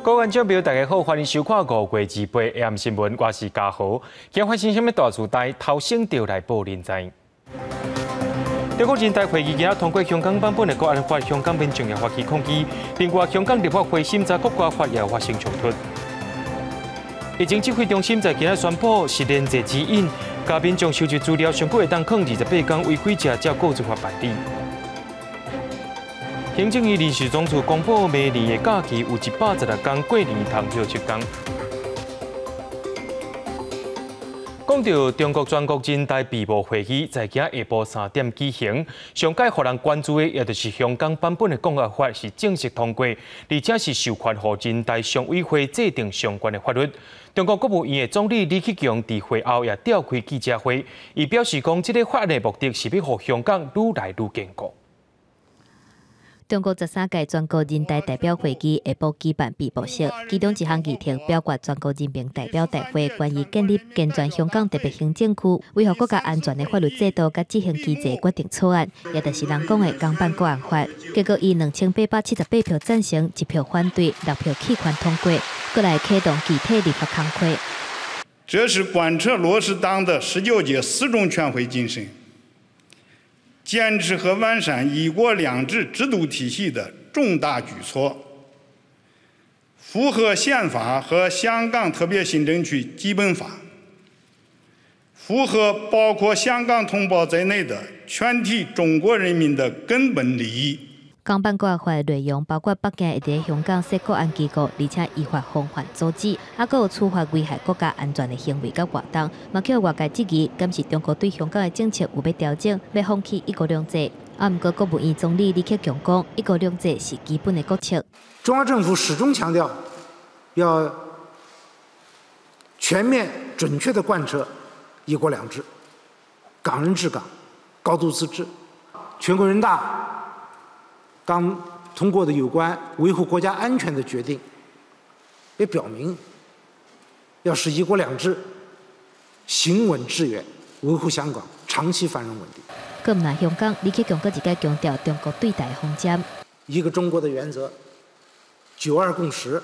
各位觀眾朋友，大家好，歡迎收看5月28 AM 新聞，我是嘉豪。今發生啥物大事代，頭先就來報恁知。中國人大會議今仔通過香港版本的國安法，香港民眾也發起抗議。另外，香港立法會審查國歌法也發生衝突。疫情指揮中心在今仔宣布實聯制指引，共民眾收集資料，上久會當囥28天違規者，照個資法辦理。行政院人事總處公布，明年的假期有116天過年通休7天。講到中國全國人大閉幕會議在今下晡3點舉行，上蓋予人關注的，也就是香港版本的國安法是正式通過，而且是授權予人大常委會制定相關的法律。中國國務院的總理李克強佇會後也召開記者會，伊表示講，這个法案的目的是欲予香港愈來愈堅固。中國13屆全國人大代表會議下晡舉辦閉幕式，其中一項議程表決全國人民代表大會關於建立健全香港特別行政區維護國家安全的法律制度佮執行機制決定草案，也就是人講的港版國安法。結果以2878票贊成、1票反對、6票棄權通過，閣來啟動具體立法工作。這是貫徹落實黨的19屆四中全會精神，堅持和完善一國兩制制度體系的重大舉措，符合憲法和香港特別行政區基本法，符合包括香港同胞在內的全體中國人民的根本利益。港版國安法的內容包括北京會佇香港設國安機構，而且依法防範阻止，猶閣有處罰危害國家安全的行為佮活動，嘛予外界質疑，敢是中國對香港的政策有欲調整，欲放棄一國兩制。啊，毋過國務院總理李克強講，一國兩制是基本的國策。中央政府始終強調，要全面準確地貫徹一國兩制，港人治港，高度自治。全國人大剛通過的有關維護國家安全的決定，也表明要使一國兩制行穩致遠，維護香港長期繁榮穩定。閣毋但香港，李克強閣一擺強調中國對台方針，一個中國的原則，九二共識，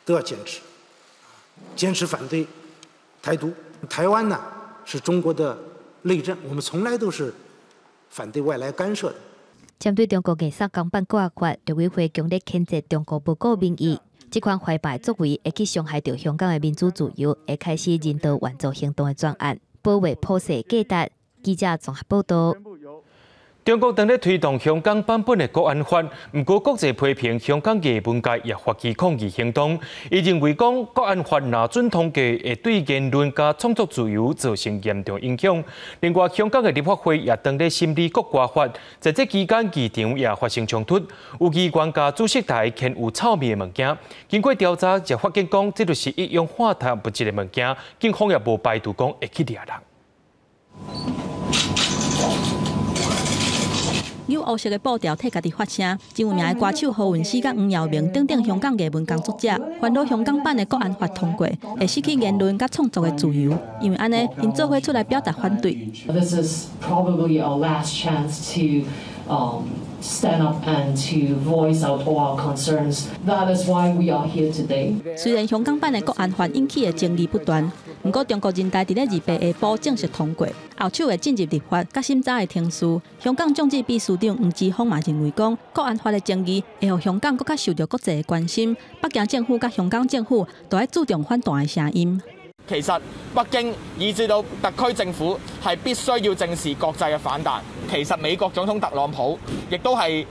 都要堅持，堅持反對台獨。台灣呢是中國的內政，我們從來都是反對外來干涉的。針對中國硬塞港版國安法，陸委會強烈譴責中國無顧民意，這款懷白作為會去傷害著香港的民主自由，會開始人道援助行動的專案，保衛普世價值。記者綜合報導。中國正咧推動香港版本的國安法，毋過國際批評香港藝文界也發起抗議行動。伊認為講國安法若准通過，會對言論佮創作自由造成嚴重影響。另外，香港的立法會也正咧審理國歌法，在這期間，議場也發生衝突，有議員共主席台牽有臭味的物件。經過調查，才發現講這就是一氧化碳物質的物件，警方也無排除講會去掠人。有烏色的布條替家己發聲，真有名的歌手何韻詩佮黃耀明等等香港藝文工作者，煩惱香港版的國安法通過，會失去言論佮創作的自由，因為按呢，𪜶做伙出來表達反對。 This is probably our last chance to stand up and to voice out all our concerns. That is why we are here today. 雖然香港版的國安法引起的爭議不斷，毋過中國人大佇咧28下晡正式通過，後手會進入立法佮審查的程序。香港眾志秘書長黃之鋒嘛認為講，國安法的爭議會予香港閣較受著國際的關心。北京政府佮香港政府都愛注重反彈的聲音。其實北京以至到特區政府係必須要正視國際嘅反彈。其實美國總統特朗普亦都係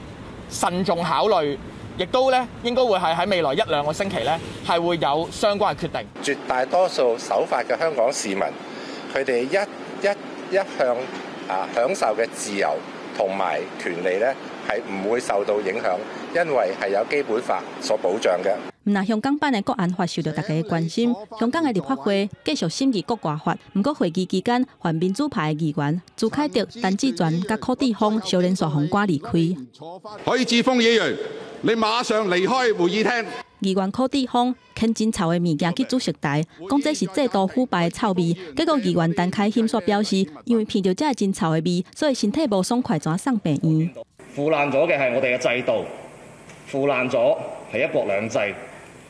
慎重考慮，亦都咧應該會係喺未來一兩個星期咧係會有相關嘅決定。絕大多數守法嘅香港市民，佢哋一向享受嘅自由同埋權利咧，係唔會受到影響，因為係有基本法所保障嘅。毋但香港版的國安法受著大家的關心，香港的立法會繼續審議國歌法。毋過會議期間，泛民主派的議員朱凱廸、陳志全佮柯志峰相連續予趕離開。許智峯議員，你馬上離開會議廳。議員柯志峰牽真臭的物件去主席台，講這是制度腐敗的臭味。結果議員陳凱欣煞表示，因為聞著這个真臭的味，所以身體無爽快，怎送病院。腐爛咗嘅係我哋嘅制度，腐爛咗係一國兩制，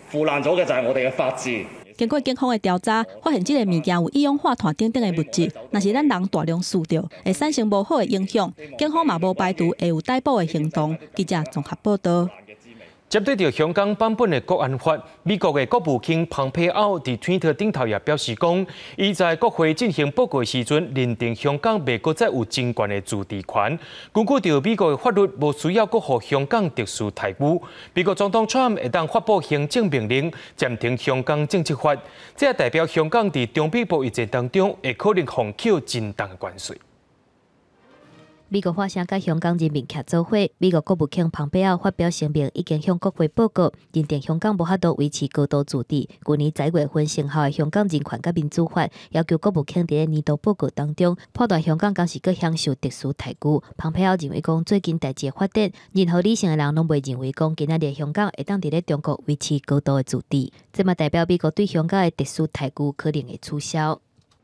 腐爛咗嘅就係我哋嘅法治。經過警方的調查，發現這个物件有一氧化碳等等的物質，若是咱人大量吸著，會產生無好的影響。警方嘛無排除會有逮捕的行動。記者綜合報道。針對著香港版本的國安法，美國的國務卿蓬佩奧佇推特頂頭也表示講，伊在國會進行報告時陣，認定香港袂閣再有真懸的自治權。根據著美國的法律，無需要閣予香港特殊待遇。美國總統川普會當發布行政命令，暫停香港政策法，這也代表香港佇中美貿易戰當中會可能予扣真重的關稅。美國發聲佮香港人民徛做伙，美國國務卿蓬佩奧發表聲明，已經向國會報告，認定香港無法度維持高度自治。去年10月份生效的香港人權佮民主法，要求國務卿佇咧年度報告當中判斷香港敢是閣享受特殊待遇。蓬佩奧認為講，最近代誌的發展，任何理性的人攏袂認為講，今仔日香港會當佇咧中國維持高度的自治，這嘛代表美國對香港的特殊待遇可能會取消。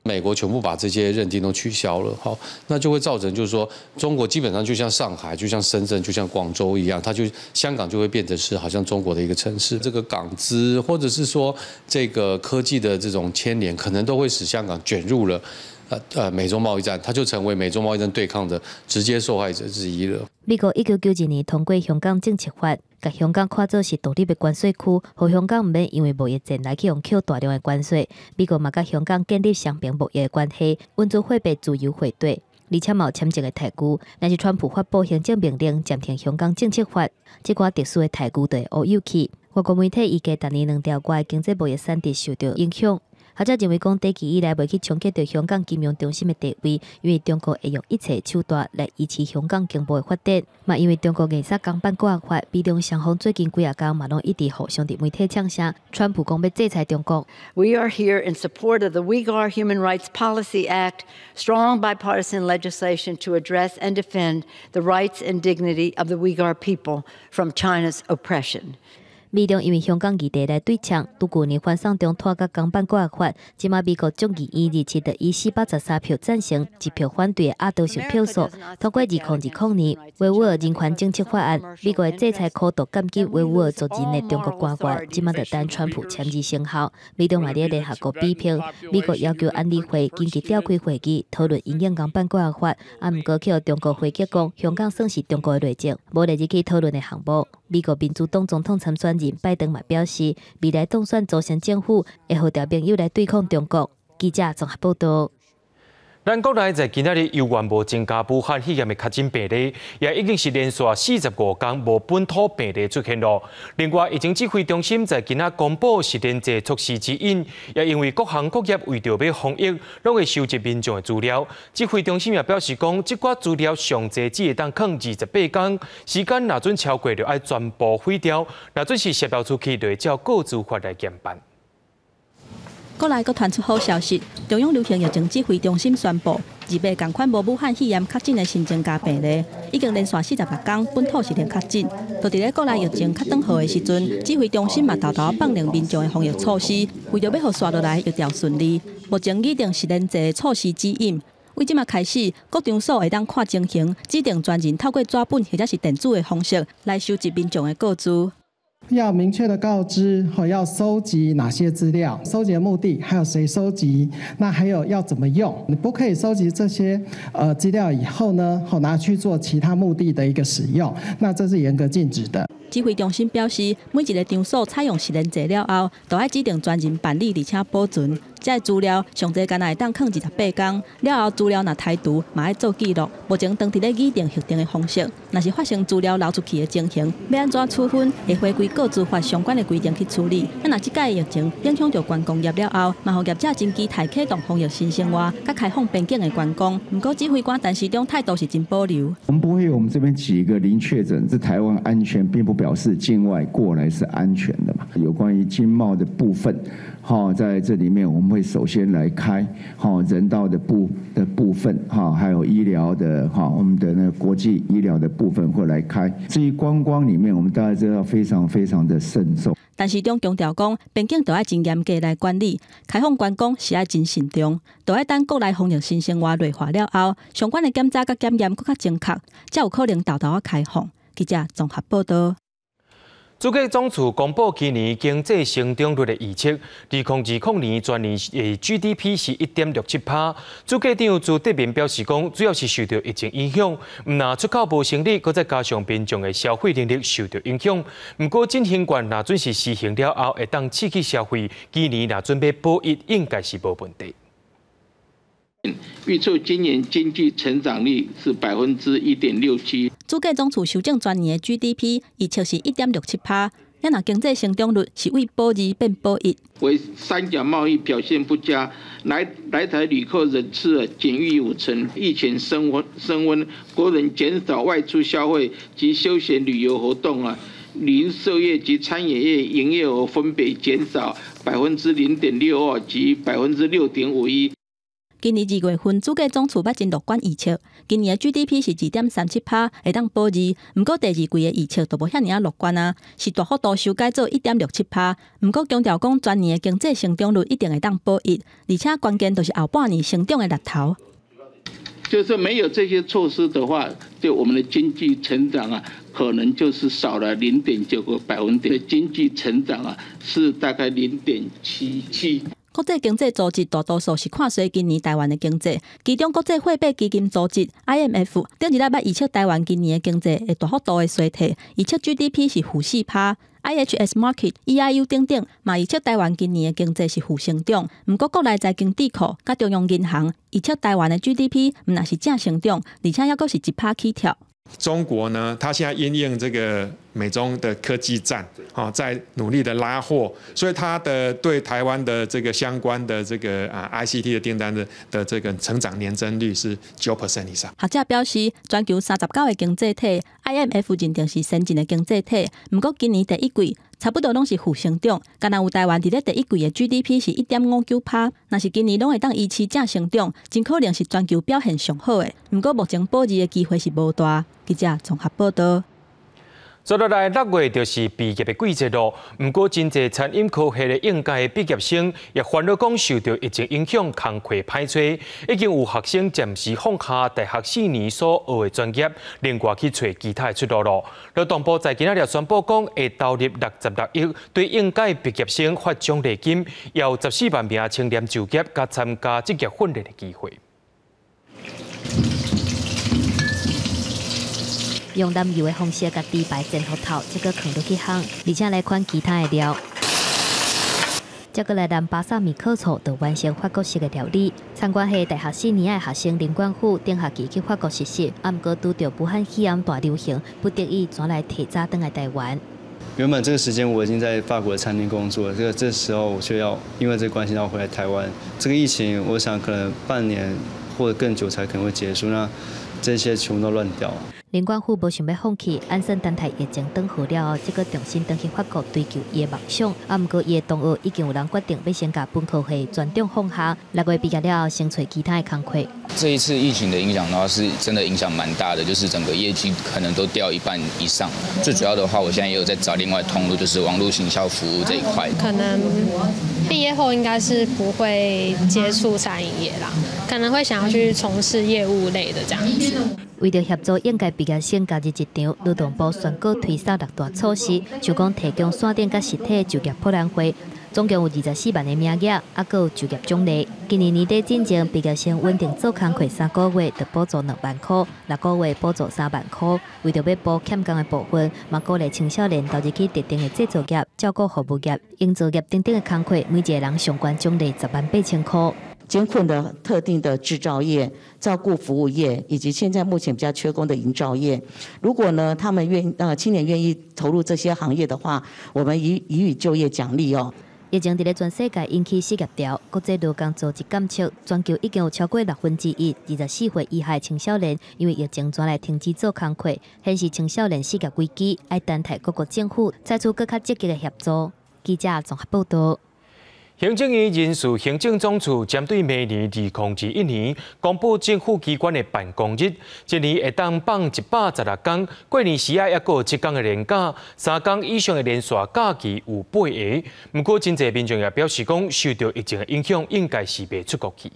美國全部把這些認定都取消了，好，那就會造成就是說，中國基本上就像上海、就像深圳、就像廣州一樣，它就香港就會變成是好像中國的一個城市。這個港資或者是說這個科技的這種牽連，可能都會使香港捲入了美中貿易戰，它就成為美中貿易戰對抗的直接受害者之一了。美國1992年通過香港政策法，共香港看做是獨立的關稅區，予香港毋免因為貿易戰來去予扣大量的關稅。美國嘛佮香港建立雙邊貿易的關係，允准貨幣自由匯兌，而且嘛有簽證的待遇。若是川普發布行政命令暫停香港政策法，這寡特殊的待遇就會烏有去。外國媒體預計，逐年兩兆外的經濟貿易產值受著影響。學者認為講，短期以來袂去衝擊著香港金融中心的地位，因為中國會用一切手段來維持香港經貿的發展。嘛，因為中國硬塞港版國安法，美中雙方最近幾仔工嘛攏一直互相佇媒體嗆聲，川普講欲制裁中國。 We are here in support of the Uyghur Human Rights Policy Act, strong bipartisan legislation to address and defend the rights and dignity of the Uyghur people from China's oppression. 美中因為香港議題來對嗆，拄舊年反送中拖佮港版國安法，這馬美國眾議院27日以413票贊成、1票反對的壓倒性票數通過2020年維吾爾人權政策法案。美國的制裁苦毒監禁維吾爾族人的中國官員，這馬就等川普簽字生效。美中嘛佇聯合國比拼，美國要求安理會緊急召開會議討論因應港版國安法，啊，毋過去予中國回擊講，香港算是中國的內政，無列入去討論的項目。美國民主黨總統參選人拜登嘛表示，未來當選組成政府會號召盟友來對抗中國。記者綜合報道。咱國內在今仔日猶原無增加武漢肺炎的確診病例，也已經是連續45天無本土病例出現囉。另外，疫情指揮中心在今仔公布實聯制措施指引，也因為各行各業為著欲防疫，攏會收集民眾的資料。指揮中心也表示講，這寡資料上濟只會當囥28天，時間若準超過，就愛全部毀掉；若準是洩露出去，就會照個資法來嚴辦。國內閣傳出好消息，中央流行疫情指揮中心宣布，28仝款無武漢肺炎確診的新增加病例，已經連續46天本土是零確診。就佇咧國內疫情較轉好的時陣，指揮中心嘛沓沓放寬民眾的防疫措施，為著欲予紲落來疫調順利，目前擬定實聯制措施指引。為這馬開始，各場所會當看情形，指定專人透過紙本或者是電子的方式來收集民眾的個資。要明確的告知，要收集哪些資料，收集的目的，還有誰收集，那還有要怎麼用？你不可以收集這些資料以後呢，拿去做其他目的的一個使用，那這是嚴格禁止的。指揮中心表示，每一个場所採用實聯制了後，都愛指定專人辦理，而且保存。這个資料上濟干焦會當囥28天，了後資料若剔除，嘛愛做記錄。目前當佇咧擬定核定的方式，若是發生資料流出去的情形，欲按怎處分，會回歸個資法相關的規定去處理。啊，若這擺疫情影響著觀光業了後，嘛予業者真期待啟動防疫新生活，佮開放邊境的觀光。毋過指揮官陳時中態度是真保留。我們不會，我們這邊幾個零確診，這台灣安全，並不表示境外過來是安全的嘛。有關於經貿的部分，哈，在這裡面我們會首先來開，哈，人道的部分，哈，還有醫療的，哈，我們的那個國際醫療的部分會來開。至於觀光裡面，我們大家知道非常非常的慎重。陳時中強調講，邊境都愛真嚴格來管理，開放觀光是愛真慎重，都愛等國內防疫新生活內化了後，相關的檢查佮檢驗閣較精確，才有可能沓沓仔開放。記者綜合報道。主計總處公布今年經濟成長率的預測，2020年全年的 GDP 是1.67%。主計長朱德明表示講，主要是受著疫情影響，毋但出口無成長，閣再加上民眾的消費能力受著影響。毋過振興券若準是施行了後，會當刺激消費，今年若準欲保一，應該是無問題。預測今年經濟成長率是1.67%。主計總處修正全年的 GDP 預測是1.67%，咱若經濟成長率是為保二變保一。為三角貿易表現不佳，來台旅客人次減逾五成，疫情升溫，國人減少外出消費及休閒旅遊活動啊，零售業及餐飲業營業額分別減少0.62%及6.51%。今年2月份，主計總處捌真樂觀預測，今年的 GDP 是2.37%，會當保二。毋過第二季的預測就無遐爾仔樂觀啊，是大幅度修改做1.67%。毋過強調講，全年的經濟成長率一定會當保一，而且關鍵就是後半年成長的力頭。就是沒有這些措施的話，對我們的經濟成長啊，可能就是少了0.9個百分點。經濟成長啊，是大概0.77。國際經濟組織大多數是看衰今年台灣的經濟，其中國際貨幣基金組織 IMF 頂一禮拜預測台灣今年的經濟會大幅度的衰退，預測 GDP 是-4%。IHS Markit、EIU 等等嘛預測台灣今年的經濟是負成長。毋過國內財經智庫佮中央銀行預測台灣的 GDP 毋但是正成長，而且猶閣是1%起跳。中國呢，它現在因應這個美中的科技戰，在努力的拉貨，所以它的對台灣的這個相關的這個ICT 的訂單的這個成長年增率是9% 以上。學者表示，全球39個經濟體，IMF 認定是先進的經濟體，毋過今年第一季差不多攏是負成長，干焦有台灣佇咧第一季的 GDP 是1.59%，若是今年攏會當維持正成長，真可能是全球表現上好的。毋過目前保二的機會是無大。記者綜合報道。接落來6月就是畢業的季節囉。毋過，真濟餐飲科系的應屆畢業生也煩惱講受著疫情影響，工課歹揣，已經有學生暫時放下大學4年所學的專業，另外去揣其他的出路囉。勞動部在今仔日宣布講，會投入66億對應屆畢業生發獎勵金，有14萬名青年就業佮參加職業訓練的機會。用淋油的方式共豬排煎予透，才閣囥落去烘，而且來款其他的料，再閣來淋巴薩米克醋，就完成法國式的料理。餐館系大學4年的學生林冠虎，頂學期去法國實習，啊，毋過拄著武漢肺炎大流行，不得已轉來提早轉來台灣。原本這個時間我已經在法國的餐廳工作，這時候我卻要因為這個關係要回來台灣。這個疫情，我想可能半年或者更久才可能會結束，那這些全部都亂掉。林冠虎無想欲放棄，按算等待疫情轉好了後，才閣重新轉去法國追求伊的夢想。啊，毋過伊的同學已經有人決定欲先共本科系專長放下，6月畢業了後，先揣其他的工課。這一次疫情的影響的話，是真的影響蠻大的，就是整個業績可能都掉一半以上。最主要的話，我現在也有在找另外通路，就是網絡行銷服務這一塊。可能畢業後應該是不會接觸餐飲業啦，可能會想要去從事業務類的這樣子。為著協助應屆畢業生加入職場，勞動部宣告推送六大措施，就講提供線頂佮實體就業博覽會，總共有24萬个名額，猶閣有就業獎勵。今年年底進前，畢業生穩定做工課3個月，就補助2萬箍；6個月補助3萬箍。為著欲補欠工的部分，嘛鼓勵青少年投入去特定的製造業、照顧服務業、營造業等等的工課，每一个人上懸獎勵10萬8千箍。艱困的特定的製造業、照顧服務業，以及現在目前比較缺工的營造業，如果呢，他們願青年願意投入這些行業的話，我們予以就業獎勵哦。疫情佇咧全世界引起失業潮，國際勞工組織監測，全球已經有超過1/6，24歲以下青少年因為疫情轉來停止做工課，顯示青少年失業危機，愛等待各國政府採取閣較積極的協助。記者綜合報道。行政院人事行政總處針對明年2021年公布政府機關的辦公日，一年會當放116工，過年時仔猶閣有7工的連假，3工以上的連續假期有8个。毋過真濟民眾也表示講，受著疫情的影響，應該是袂出國去。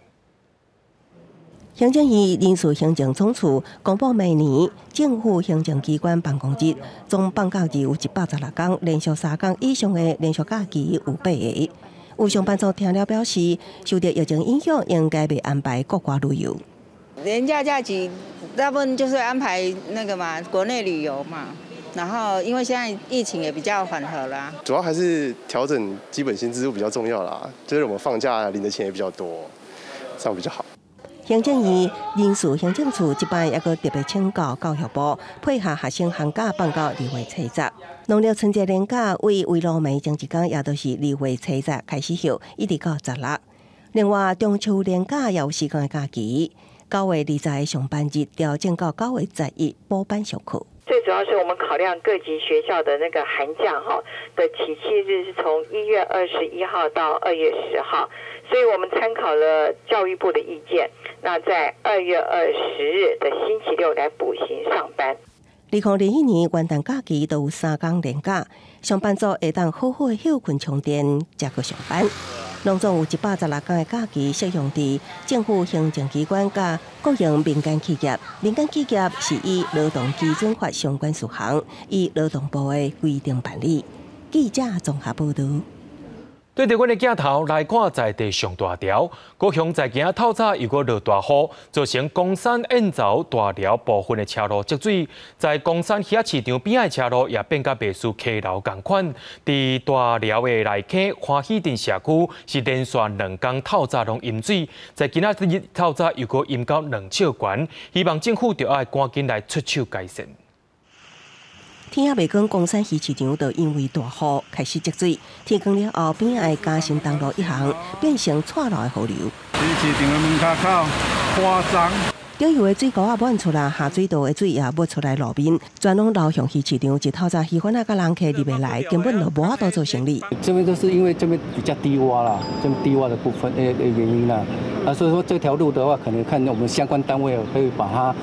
行政院人事行政總處公布，明年政府行政機關辦公日總放假日有116天，連續3天以上的連續假期有8個。有上班族聽了表示，受著疫情影響，應該袂安排國外旅遊。連假假期大部分就是安排那個嘛，國內旅遊嘛。然後因為現在疫情也比較緩和啦，主要還是調整基本薪資比較重要啦，就是我們放假領的錢也比較多，這樣比較好。行政院人事行政處這擺猶閣特別請教教育部，配合學生寒假放到2月70。農曆春節連假為圍爐暝前一工，也就是2月70開始休，一直到16。另外，中秋連假也有4天的假期，9月20上班日調整到9月11補班上課。最主要是我們考量各級學校的那個寒假哈的起訖日是從1月21號到2月10號，所以我們參考了教育部的意見，那在2月20日的星期六來補行上班。2021年元旦假期都有3天連假，上班族會當好好的歇睏充電，才閣上班。攏總有116天的假期適用佇政府行政機關佮國營民間企業。民間企業是依勞動基準法相關事項，依勞動部的規定辦理。記者綜合報導。對著阮的鏡頭來看，在地上大條，高雄在今仔透早又閣落大雨，造成岡山燕巢大寮部分的車路積水，在岡山魚仔市場邊仔的車路也變甲袂輸溪流仝款。佇大寮的內坑歡喜鎮社區是連續2天透早攏淹水，在今仔日透早又閣淹到2尺懸，希望政府著愛趕緊來出手改善。天仔未光，岡山魚市場就因為大雨開始積水。天光了後，邊仔的嘉新東路一行變成蔡路的河流。魚市場的門跤口誇張。中游的水溝仔滿出來，下水道的水也溢出來路面，全攏流向魚市場。一透早魚販仔佮人客入袂來，根本就無法度做生意。這邊都是因為這邊比較低窪啦，這邊低窪的部分原因啦。啊，所以說這條路的話，可能看我們相關單位可以把它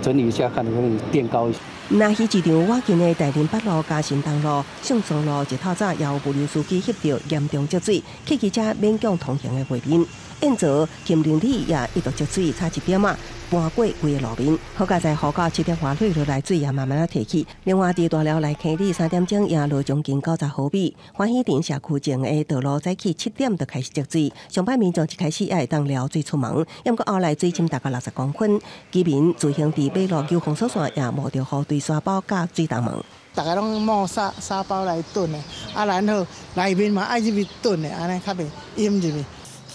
整理一下，看能不能墊高一些。若魚市場外近的大林北路、嘉新東路、聖松路，一透早也有物流司機翕著嚴重積水，汽機車勉強通行的畫面。燕巢金寧里也一度積水，差一點仔搬過規个路面。好佳哉雨到7點外落落來，水也慢慢仔退去。另外，佇大寮內坑里3點鐘也落將近90毫米。歡喜鎮社區前的道路早起7點就開始積水，上擺民眾一開始也會當撩水出門，毋過後來水深達到60公分，居民自行佇馬路救封鎖線也冒著雨對沙包佮水東門。逐家攏冒沙沙包來囤的，啊，然後內面嘛愛入去囤的，按呢較袂淹入去。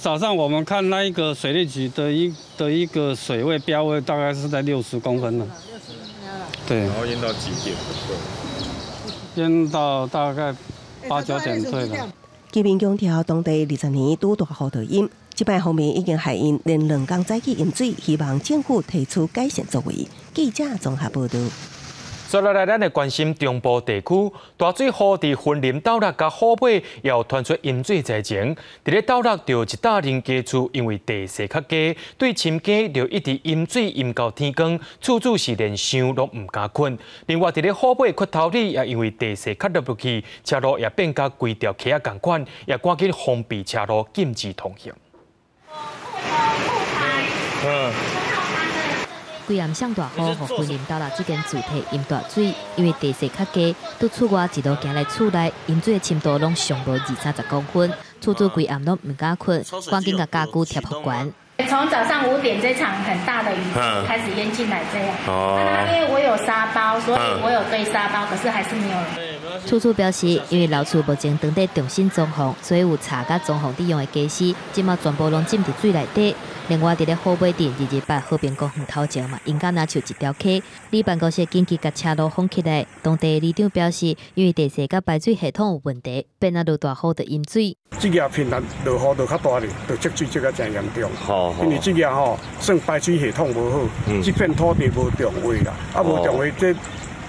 早上我們看那一個水利局的一個水位標位，大概是在60公分了。對。然後淹到幾點？淹到大概8、9點對了。居民強調，當地20年拄大雨就淹，這擺方面已經害𪜶連2工早起淹水，希望政府提出改善作為。記者綜合報導。接落來，咱來關心中部地區大水雨佇雲林斗六佮虎尾，也有傳出淹水災情。佇咧斗六，著一搭人家厝，因為地勢較低，對深坑就一直淹水淹到天光，厝主是連想攏毋敢睏。另外，佇咧虎尾堀頭里，也因為地勢較落去，車路也變甲規條溪仔仝款，也趕緊封閉車路，禁止通行。規暗上大雨，予雲林斗六這間住宅淹大水，因為地勢較低，佇厝外一路行來厝內，淹水的深度攏上無20、30公分，厝主規暗攏毋敢睏，趕緊共家具疊予懸。從早上5點這場很大的雨開始淹進來，這樣。哦。那因為我有沙包，所以我有堆沙包，可是還是沒有。厝主表示，因為老厝目前當地重新裝潢，所以有拆佮裝潢佇用的家私，這馬全部攏浸佇水內底。另外，佇咧虎尾鎮228和平公園頭前嘛，淹甲若像一條溪。里辦公室緊急共車路封起來。當地里長表示，因為地勢佮排水系統有問題，變啊落大雨就淹水。這個頻率落雨就較大咧，就積水積甲誠嚴重。因為這個吼，算排水系統無好，這片土地無重劃啦，啊無重劃，這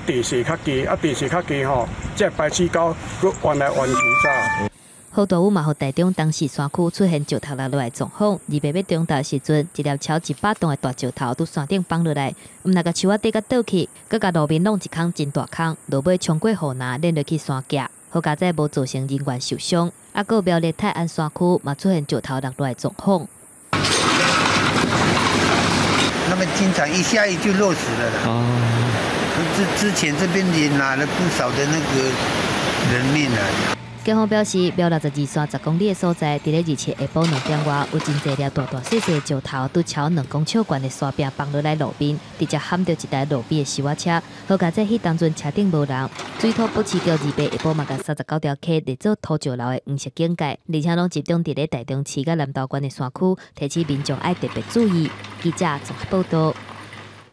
地勢較低，啊地勢較低吼，這排水溝閣彎來彎去咋。好大雨嘛，予台中東勢山區出現石頭落來狀況。28欲中晝時陣，一粒超100噸的大石頭佇山頂崩落來，毋但共樹仔底共倒去，閣共路面弄一空真大空，落尾衝過護欄，連落去山腳。好佳哉無造成人員受傷。啊，閣苗栗泰安山區嘛出現石頭落來狀況。那麼經常一下雨就落石了啦。哦。之前這邊也拿了不少的那個人命啊。警方表示，廟62山10公里的所在，佇咧27下晡2點外，有真濟粒大大細細的石頭，拄超2公尺懸的山壁崩落來路面，直接撼著一台路邊的修仔車。好佳哉彼當陣車頂無人。水土保持局28下晡嘛，共39條溪列做土石流的黃色警戒，而且攏集中佇咧台中市佮南投縣的山區，提醒民眾愛特別注意。記者綜合報道。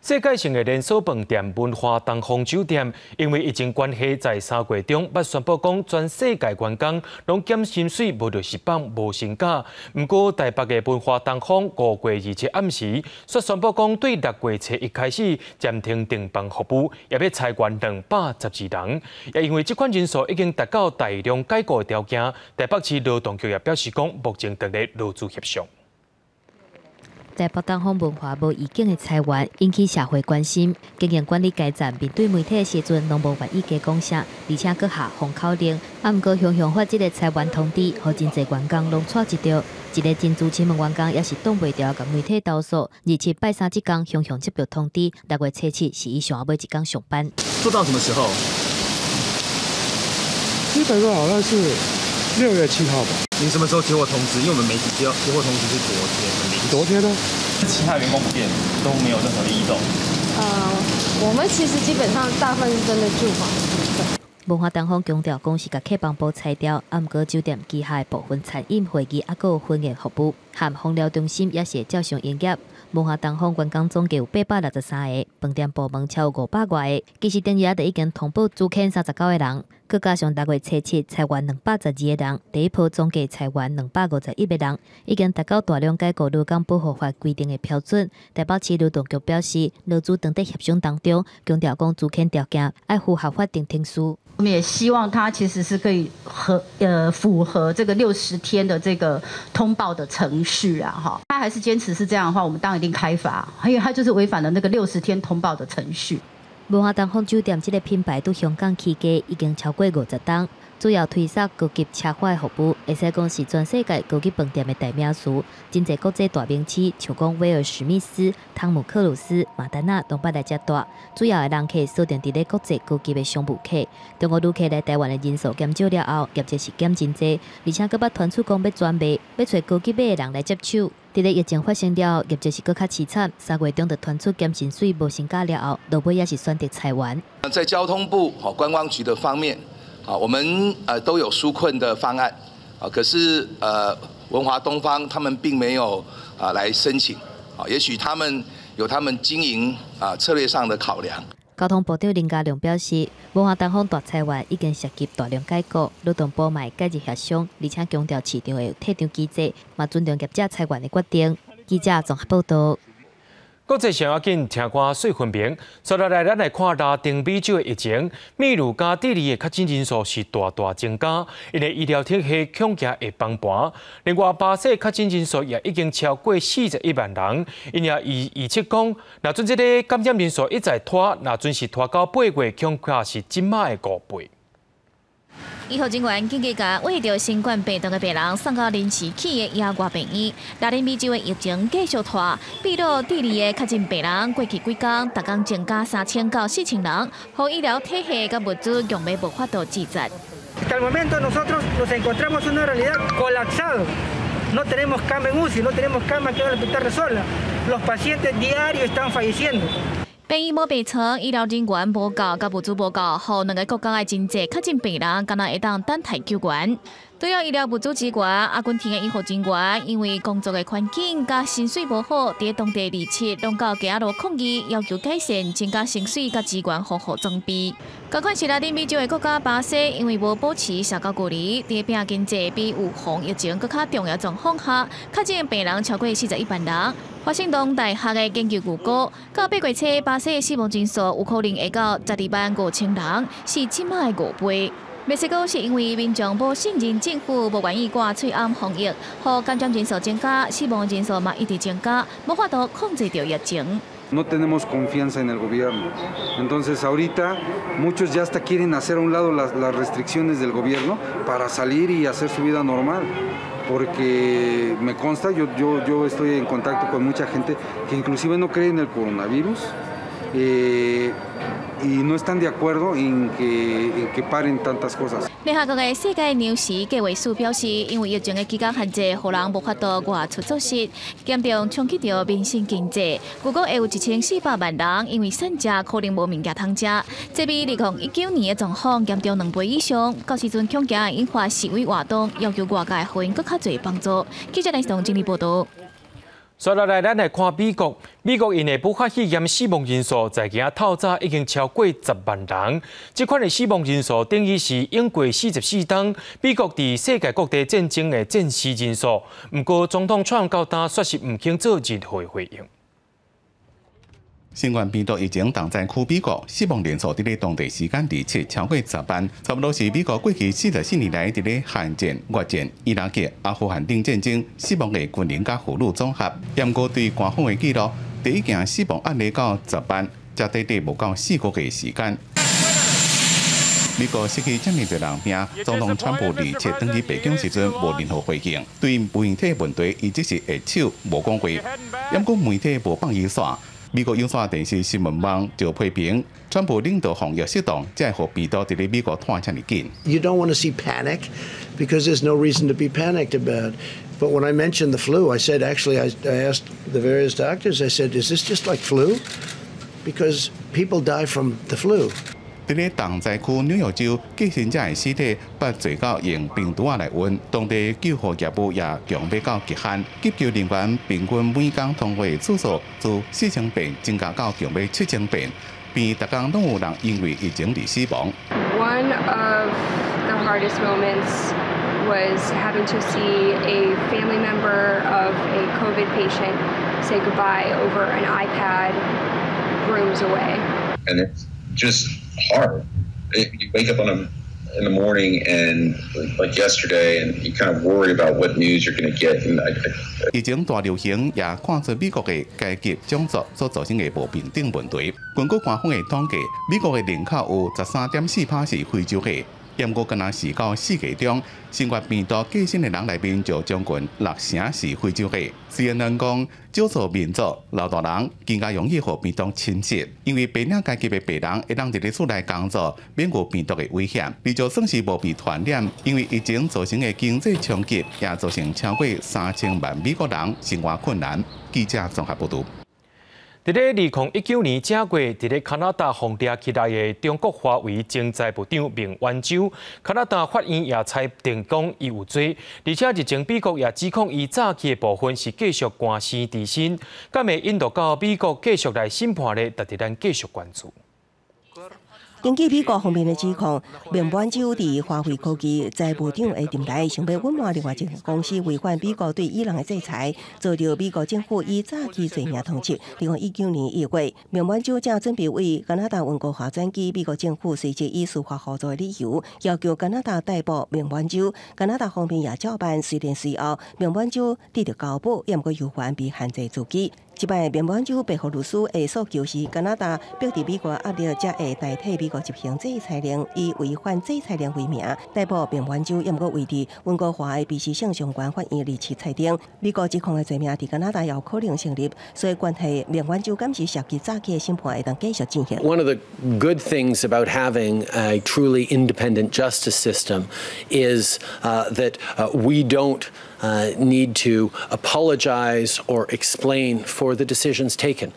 世界性的連鎖飯店文華東方酒店，因為疫情關係，在3月中捌宣布講，全世界員工攏減薪水，無就是放無薪假。毋過台北的文華東方5月27暗時，煞宣布講，對6月初1開始暫停訂房服務，也欲裁員212人。也因為這款人數已經達到大量解雇的條件，台北市勞動局也表示講，目前正佇勞資協商。台北東方文華無預警的裁員，引起社會關心。經營管理階層面對媒體的時陣，攏無願意加講啥，而且閣下封口令。啊，毋過雄雄發這个裁員通知，予真濟員工攏掣一著。一个真資深的員工也是擋袂牢，共媒體投訴。27拜三這工，雄雄接到通知，6月初7是伊上後尾一工上班。做到什麼時候？基本上好像是6月7號吧。你什麼時候接獲通知？因為我們媒體接獲通知是昨天的。昨天呢？其他員工普遍都沒有任何的異動。我們其實基本上大部分是針對住房的部分。文華東方強調講是共客房部裁掉，啊，毋過酒店旗下的部分餐飲、會議，猶閣有婚宴服務，和芳療中心也是會照常營業。文華東方員工總計有863個，飯店部門超500外個。其實頂日就已經通報資遣39個人，閣加上6月初7裁員212個人，第一波總計裁員251個人，已經達到大量解雇勞工保護法規定的標準。台北市勞動局表示，勞資正佇協商當中，強調講資遣條件愛符合法定程序。我們也希望他其實是可以符合這個60天的這個通報的程序啊，哈，他還是堅持是這樣的話，我們當然一定開罰，因為他就是違反了那個六十天通報的程序。文華東方酒店這个品牌佇香港起家已經超過50冬，主要推售高級奢華的服務，會使講是全世界高級飯店的代名詞。真濟國際大明星，像講威爾史密斯、湯姆克魯斯、馬丹娜，攏捌來遮蹛。主要的人客鎖定佇咧國際高級的商務客。中國旅客來台灣的人數減少了後，業績是減真濟，而且閣捌傳出講欲專賣，欲揣高級的人來接手。佇咧疫情發生了後，業績是閣較淒慘。3月中就傳出減薪水無薪假了後，落尾也是選擇裁員。在交通部和觀光局的方面，啊，我們都有紓困的方案，啊，可是文華東方他們並沒有啊來申請，啊，也許他們有他們經營啊策略上的考量。交通部長林佳龍表示，文華東方大裁員已經涉及大量解雇，勞動部嘛會介入協商，而且強調市場會有退場機制，嘛尊重業者裁員的決定。記者綜合報道。國際上要緊聽歌細分明，接落來咱來看拉丁美洲的疫情，秘魯佮智利的確診人數是大大增加，𪜶的醫療體系恐驚會崩盤。另外，巴西確診人數也已經超過41萬人，𪜶也預測講，若準這个感染人數一再拖，若準是拖到8月，恐怕是這馬的5倍。醫護人員緊急共患著新冠病毒的病人送到臨時起的野外病院。拉丁美洲的疫情繼續拖，秘魯、智利的確診病人過去幾工，逐工增加3000到4000人，予醫療體系佮物資用欲無法度支持。 Hasta el momento nosotros nos encontramos en una realidad colapsado. No tenemos cama en UCI, no tenemos cama aquí en el hospital Rezola. Los pacientes diarios están falleciendo. 病院無病床，醫療人員無夠，佮物資無夠，予兩个國家的真濟確診病人，敢若會當等待救援。除了醫療物資之外，阿根廷的醫護人員因為工作的環境佮薪水無好，佇當地27攏到街仔路抗議，要求改善、增加薪水佮資源防護裝備。仝款是拉丁美洲的國家巴西，因為無保持社交距離，佇拼經濟比預防疫情閣較重要狀況下，確診病人超過41萬人。華盛頓大學的研究預估，到8月初，巴西的死亡人數有可能會到12萬5千人，是這馬的5倍。墨西哥是因為民眾無信任政府，無願意掛喙罨防疫，予感染人數增加，死亡人數嘛一直增加，無法度控制著疫情。 No tenemos confianza en el gobierno. Entonces ahorita muchos ya hasta quieren hacer a un lado las restricciones del gobierno para salir y hacer su vida normal. Porque me consta, yo estoy en contacto con mucha gente que inclusive no cree en el coronavirus y no están de acuerdo en que paren tantas cosas。聯合國的世界糧食計劃署表示，因為疫情的期間限制，予人無法度外出作食，嚴重衝擊著民生經濟。預估會有1400萬人因為散食可能無物件通食，這比2019年的狀況嚴重2倍以上。到時陣恐驚引發示威活動，要求外界予𪜶閣較濟幫助。記者來從整理報導。接落來，咱來看美國。美國因為武漢肺炎死亡人數在今仔透早已經超過10萬人。這款的死亡人數等於是經過44冬美國佇世界各地戰爭的戰死人數。毋過總統川普到今煞是毋肯做任何回應。新冠病毒疫情重災區美國死亡人數佇咧當地時間二七超過10萬，差不多是美國過去44年來佇咧韓戰、越戰、伊拉克、阿富汗等戰爭死亡的軍人佮婦女總和。毋過對官方的記錄，第一件死亡案例到10萬，才短短無夠4個月時間。美國失去遮爾濟人命，總統川普二七轉去白宮時陣無任何回應，對媒體問題，伊只是揮手無講話。毋過媒體無放伊煞。美國有線電視新聞網就批評，川普領導防疫失當，才會予病毒佇咧美國湠遮爾緊。 You don't want to see panic because there's no reason to be panicked about. But when I mentioned the flu, I said, actually, I asked the various doctors, I said, is this just like flu? Because people die from the flu. 佇咧重災區紐約州，繼承者的屍體被做到用冰袋仔來運，當地救護業務也強欲到極限，急救人員平均每工通話次數自4000遍增加到強欲7000遍，並逐工攏有人因為疫情而死亡。 One of the hardest moments was having to see a family member of a COVID patient say goodbye over an iPad rooms away. And it's just hard. You wake up in the morning and like yesterday, and you kind of worry about what news you're going to get. And I, 疫情大流行也看出美國的階級種族所造成的無平等問題。根據官方的統計，美國的人口有13.4%是非洲裔，毋過敢若是到四月中，新冠病毒過身的人內面就將近六成是非洲裔。雖然人講少數民族、老大人更加容易予病毒侵襲，因為白領階級的白人會當佇咧厝內工作，免有病毒的危險。而就算是無被傳染，因為疫情造成的經濟衝擊，也造成超過3000萬美國人生活困難。記者綜合報導。佇咧2019年正月，佇咧加拿大予掠起來的中國華為前財務長孟晚舟，加拿大法院也裁定講伊有罪，而且日前美國也指控伊詐欺的部分是繼續官司纏身，敢會引渡到美國繼續來審判咧，值得咱繼續關注。根據美國方面的指控，孟晚舟佇華為科技財務長的任內，想欲隱瞞另外一間公司違反美國對伊朗的制裁，遭著美國政府以詐欺罪名通緝。2019年1月，孟晚舟正準備對加拿大溫哥華轉機，美國政府隨即以司法互助的理由，要求加拿大逮捕孟晚舟。加拿大方面也照辦，雖然隨後孟晚舟得著交保，毋過猶原被限制住居。這擺孟晚舟辯護律師的訴求是，加拿大迫佇美國壓力，才會代替美國執行制裁令，以違反制裁令為名逮捕孟晚舟，毋過位佇溫哥華的卑詩省上懸法院二七裁定，美國指控的罪名佇加拿大有可能成立，所以關係孟晚舟敢是涉及詐欺的審判會當繼續進行。 One of the good things about having a truly independent justice system is that we don't need to apologize or explain for the decisions taken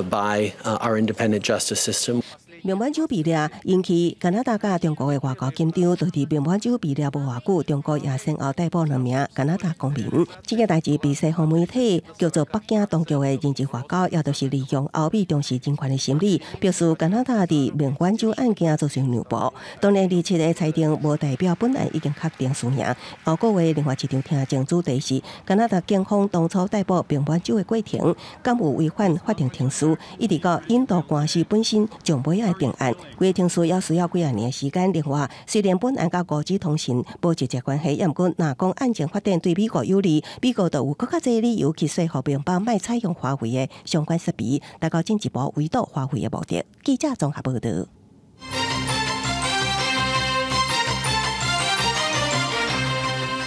by our independent justice system. 孟晚舟被掠，引起加拿大佮中國的外交緊張。就佇孟晚舟被掠無偌久，中國也先後逮捕兩名加拿大公民。這件代誌被西方媒體叫做北京當局的認知外交，也就是利用歐美重視人權的心理，表示加拿大佇孟晚舟案件做出讓步。當然，二七的裁定無代表本案已經確定輸贏。後個月另外一場聽證主題是加拿大警方當初逮捕孟晚舟的過程，敢有違反法定程序，一直到引渡官司本身上尾仔定案，規个程序也需要幾仔年的時間。另外，雖然本案佮五 G 通訊無直接關係，毋過若講案情發展對美國有利，美國就有閣較濟理由去說服盟邦莫採用華為的相關設備，達到進一步圍堵華為的目的。記者綜合報導。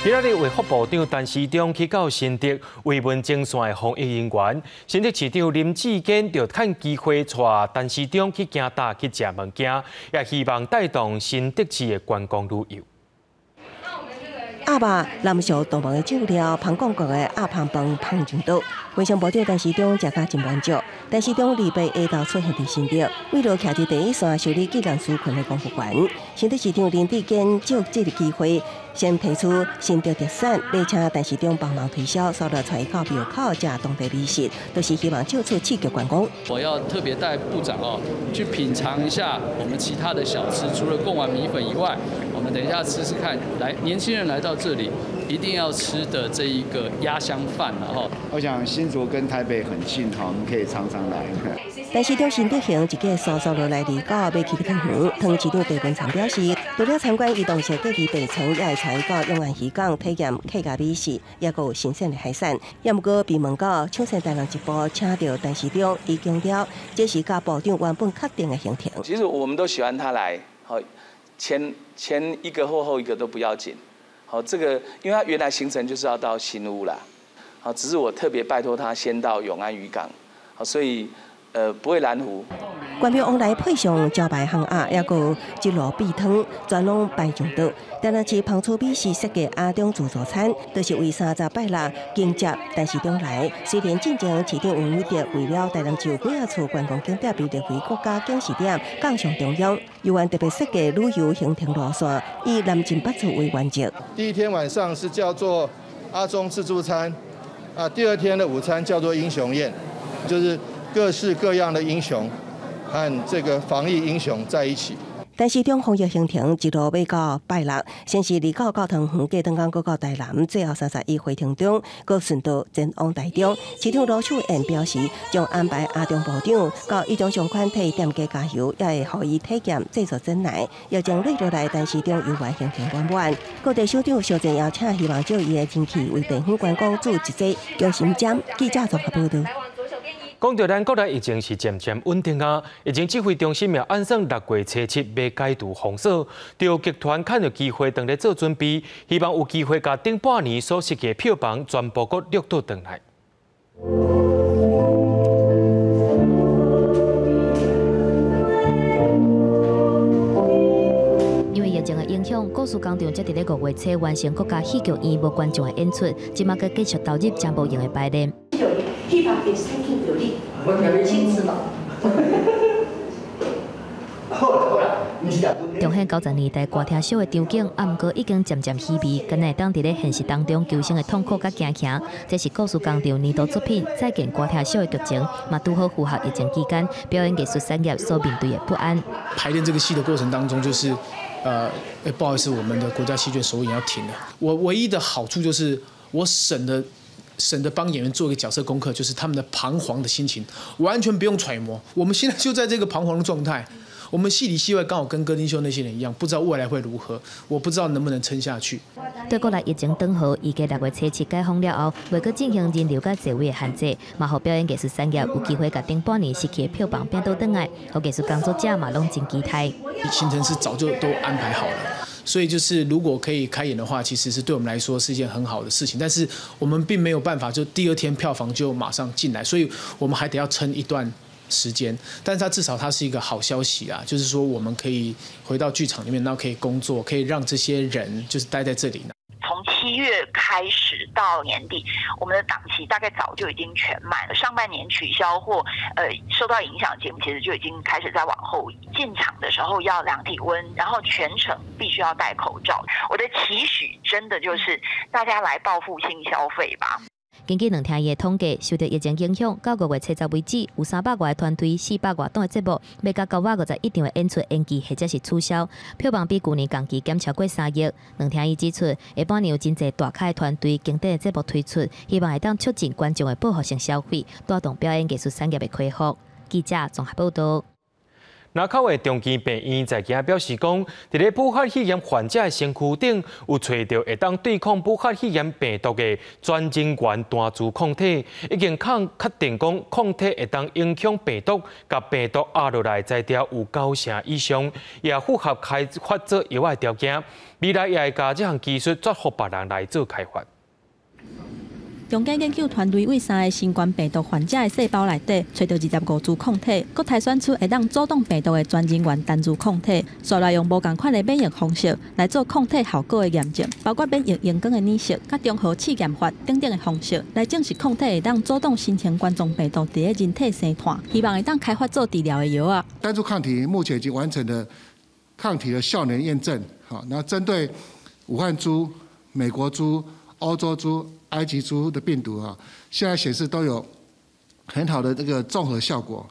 今仔日卫福部长陈时中去到新竹慰问前线的防疫人员，新竹市长林智坚就趁机会带陈时中去行搭去食物件，也希望带动新竹市的观光旅游。鸭肉、南贻动物的酱料、芳广国的鸭芳饭、芳上桌。卫生部长陈时中食甲真满足。陈时中28下昼出现伫新竹，为了徛伫第一线修理救人纾困的公务员，新竹市长林智坚借这个机会，先提出新竹特产，欲请陈时中帮忙推销，煞落带伊到庙口食当地美食，就是希望借此刺激观光。我要特别带部长哦，去品尝一下我们其他的小吃，除了贡丸米粉以外，我们等一下吃吃看。来，年轻人来到这里一定要吃的这一个鸭香饭了哈。我想新竹跟台北很近哈，我们可以常常来。陈时中新竹行一个速速落来离岛，欲去较远。汤市长郑文灿表示，除了参观移动式隔离病床，也会参与到永安渔港体验客家美食，也阁有新鲜的海产。也毋过被问到抢先台南一步，请著陈时中，伊强调这是佮部长原本确定的行程。其实我们都喜欢他来，好，前前一个或后一个都不要紧。好，这个因为他原来行程就是要到新屋啦，好，只是我特别拜托他先到永安渔港，好，所以不会拦湖。官庙往来配上招牌烘鸭，也阁一路米汤，全拢摆上桌。台南市芳厝美食设计阿中自助餐，就是为30拜六迎接陈时中来。虽然进前市长王伟哲为了台南市有几仔处观光景点被列为国家景视点，杠上中央，犹原特别设计旅游行程路线，以南进北出为原则。第一天晚上是叫做阿中自助餐，啊，第二天的午餐叫做英雄宴，就是各式各样的英雄和这个防疫英雄在一起。陈时中防疫行程一路欲到拜六，先是离岛到桃园，过两工阁到台南，最后31回屏东，阁顺道前往台中。市长卢秀燕表示，将安排阿中部长到伊种上款替店家加油，也会予伊体验制作珍奶，也将落落来陈时中游玩行程圆满。各地首长相争邀请，希望借伊的人气为地方观光注一剂强心针。记者综合报道。讲到咱国内疫情是渐渐稳定啊，疫情指挥中心也按算6月初7欲解除封锁，著剧团趁著机会当咧做准备，希望有机会共顶半年所失去的票房全部阁掠倒转来。因为疫情的影响，故事工厂才伫咧5月初完成国家戏剧院无观众的演出，这马阁继续投入真无闲的排练。去旁边先听到你，亲自吧。重现90年代歌厅秀的场景，啊，毋过已经渐渐稀微，敢若会当伫咧现实当中求生的痛苦佮惊吓。这是故事工厂年度作品《再见歌厅秀》的剧情，嘛拄好符合疫情期间表演艺术产业所面对的不安。排练这个戏的过程当中，就是，不好意思，我们的国家戏剧首演要停了。我唯一的好处就是我省得帮演员做一个角色功课，就是他们的彷徨的心情，完全不用揣摩。我们现在就在这个彷徨的状态，我们戏里戏外刚好跟歌丁秀那些人一样，不知道未来会如何，我不知道能不能撑下去。对国内疫情断河，预计6月初7解封了后，袂阁进行人流佮座位的限制，嘛予表演艺术产业有机会共顶半年失去的票房变倒转来，予艺术工作者嘛拢真期待。行程是早就都安排好了。所以就是，如果可以开演的话，其实是对我们来说是一件很好的事情。但是我们并没有办法，就第二天票房就马上进来，所以我们还得要撑一段时间。但是它至少它是一个好消息啊，就是说我们可以回到剧场里面，然后可以工作，可以让这些人就是待在这里。从7月开始到年底，我们的档期大概早就已经全满了。上半年取消或受到影响的节目，其实就已经开始在往后移。进场的时候要量体温，然后全程必须要戴口罩。我的期许真的就是大家来报复性消费吧。根据两厅院的统计，受到疫情影响，到5月初10为止，有300外个团队、400外档的节目，欲到9月51场的演出延期或者是取消，票房比去年同期减超过3亿。两厅院指出，下半年有真济大咖的团队、经典的节目推出，希望会当促进观众的报复性消费，带动表演艺术产业的恢复。记者综合报道。林口的長庚病院在今表示講，佇咧武漢肺炎患者的身軀頂有揣著會當對抗武漢肺炎病毒的轉人源單株抗體，已經確定講抗體會當影響病毒，共病毒壓落來才調有九成以上，也符合開發做藥的條件。未來也會共這項技術轉予別人來做開發。長庚研究團隊對三个新冠病毒患者的細胞內底，揣著25株抗體，閣篩選出會當阻擋病毒的轉人源單株抗體，紲來用無仝款的免疫方式來做抗體效果的驗證，包括免疫熒光的染色、佮中和試驗法等等的方式，來證實抗體會當阻擋新型冠狀病毒佇咧人體生湠，希望會當開發做治療的藥仔。單株抗體目前已經完成了抗體的效能驗證，好，那針對武漢株、美國株、歐洲株、埃及株的病毒啊，現在顯示都有很好的這個綜合效果，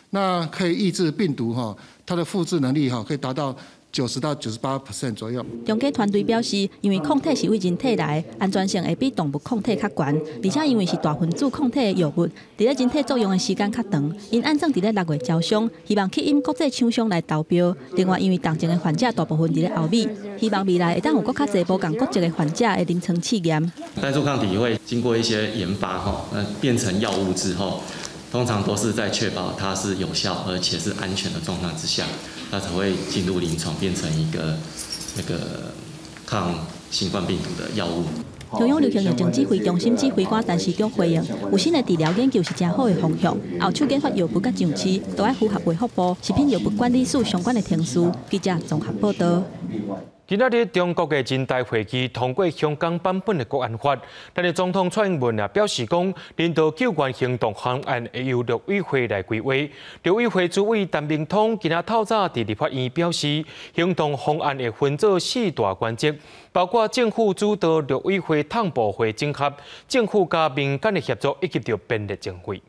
那可以抑制病毒哈，它的複製能力哈，可以達到90到98% 左右。長庚團隊表示，因為抗體是對人體來，安全性會比動物抗體較懸，而且因為是大分子抗體的藥物，佇咧人體作用的時間較長，𪜶按算佇咧6月招商，希望吸引國際廠商來投標。另外，因為當前的患者大部分佇咧歐美，希望未來會當有閣較濟無仝國籍的患者會臨床試驗。單株抗體會經過一些研發，哈，那變成藥物之後，通常都是在確保它是有效而且是安全的狀態之下，它才會進入臨床，變成一個那個抗新冠病毒的藥物。中央流行疫情指揮中心指揮官陳時中回應：有新的治療研究是誠好的方向，後手研發藥物佮上市都愛符合衛福部食品藥物管理署相關的程序。記者綜合報道。今仔日中國的人大會議通過香港版本的國安法，但是總統蔡英文也表示講，人道救援行動方案會由陸委會來規劃。陸委會主委陳明通今仔透早佇立法院表示，行動方案會分做四大原則，包括政府主導陸委會統部會整合、政府佮民間的協作以及著編列經費。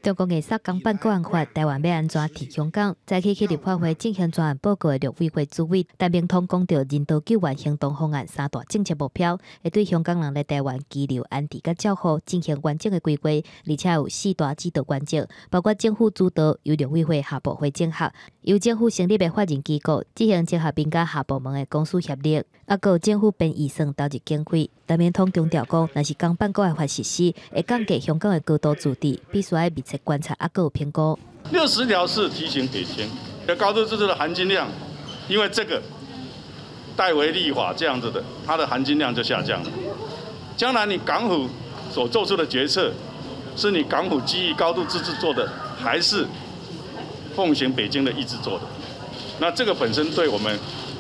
中國硬塞港版國安法，台灣欲按怎佇香港？早起去立法會進行專案報告的陸委會主委陳明通講著人道救援行動方案三大政策目標，會對香港人來台灣居留、安置佮照護進行完整的規劃，而且有四大指導原則，包括政府主導由陸委會下部會整合，由政府成立的法人機構執行整合民間跨部門的公私協力，猶閣有政府編預算投入經費。陳明通強調講，若是港版國安法實施，會降低香港的高度自治，必須愛密切觀察，猶閣有評估。 60條是提醒北京，高度自治的含金量，因為這個代為立法這樣子的，它的含金量就下降了。將來你港府所做出的決策，是你港府基於高度自治做的，還是奉行北京的意志做的？那這個本身對我們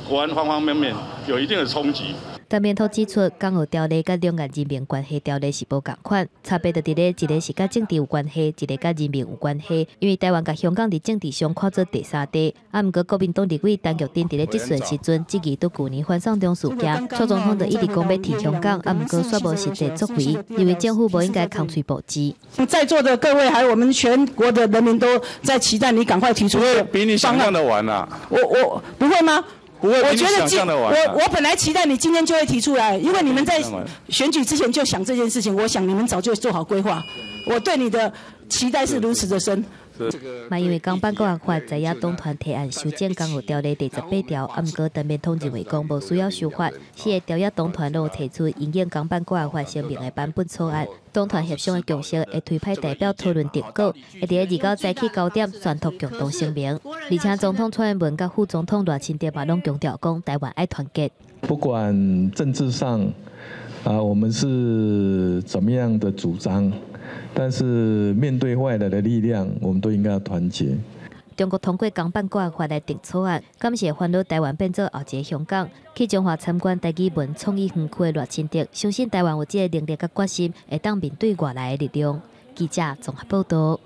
國安方方面面有一定的衝擊。陳明通指出，港澳條例佮兩岸人民關係條例是無仝款，差別就佇咧一个是佮政治有關係，一个佮人民有關係。因為台灣佮香港佇政治上看做第三地，啊，毋過國民黨立委陳玉珍佇咧質詢時陣質疑對舊年反送中事件，蔡總統就一直講欲挺香港，啊，毋過煞無實際作為，認為政府無應該空喙布置。在座的各位，還有我們全國的人民都在期待你趕快提出。不會比你想象的晚啊！我不會嗎？不會，我覺得今我本來期待你今天就會提出來，因為你們在選舉之前就想這件事情，我想你們早就做好規劃。我對你的期待是如此的深。嘛，因為港版國安法在野黨團提案修正港澳條例第18條，啊，毋過陳明通認為講無需要修法，四个朝野黨團攏有提出因應港版國安法聲明的版本草案，黨團協商的共識會推派代表討論定稿，會佇咧29早起9點宣讀共同聲明。而且總統蔡英文佮副總統賴清德嘛攏強調講，台灣愛團結。不管政治上啊，我們是怎麼樣的主張。但是面對外來的力量，我們都應該要團結。中國通過港版國安法來定草案，敢是會煩惱台灣變做後一个香港？去彰化參觀台語文創意園區的賴清德，相信台灣有這个能力佮決心，會當面對外來的力量。記者綜合報道。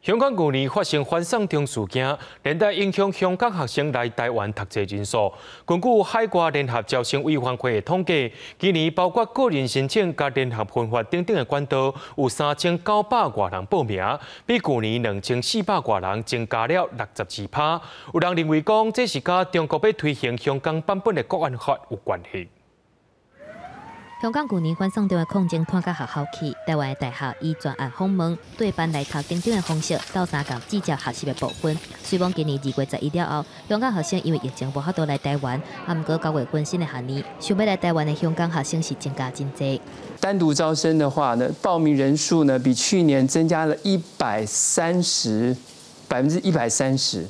香港舊年發生反送中事件，連帶影響香港學生來台灣讀冊人數。根據海外聯合招生委員會的統計，今年包括個人申請佮聯合分發等等的管道，有3900外人報名，比舊年2400外人增加了62%。有人認為講，這是佮中國欲推行香港版本的國安法有關係。香港舊年反送中的抗爭拖到學校去，台灣的大學以專案訪問對班來讀等等的方式，鬥相共聚焦學習的部分。雖罔今年2月11了後，香港學生因為疫情無法度來台灣，啊，毋過9月份新的學年，想欲來台灣的香港學生是增加真濟。單獨招生的話呢，報名人數呢比去年增加了130，130%。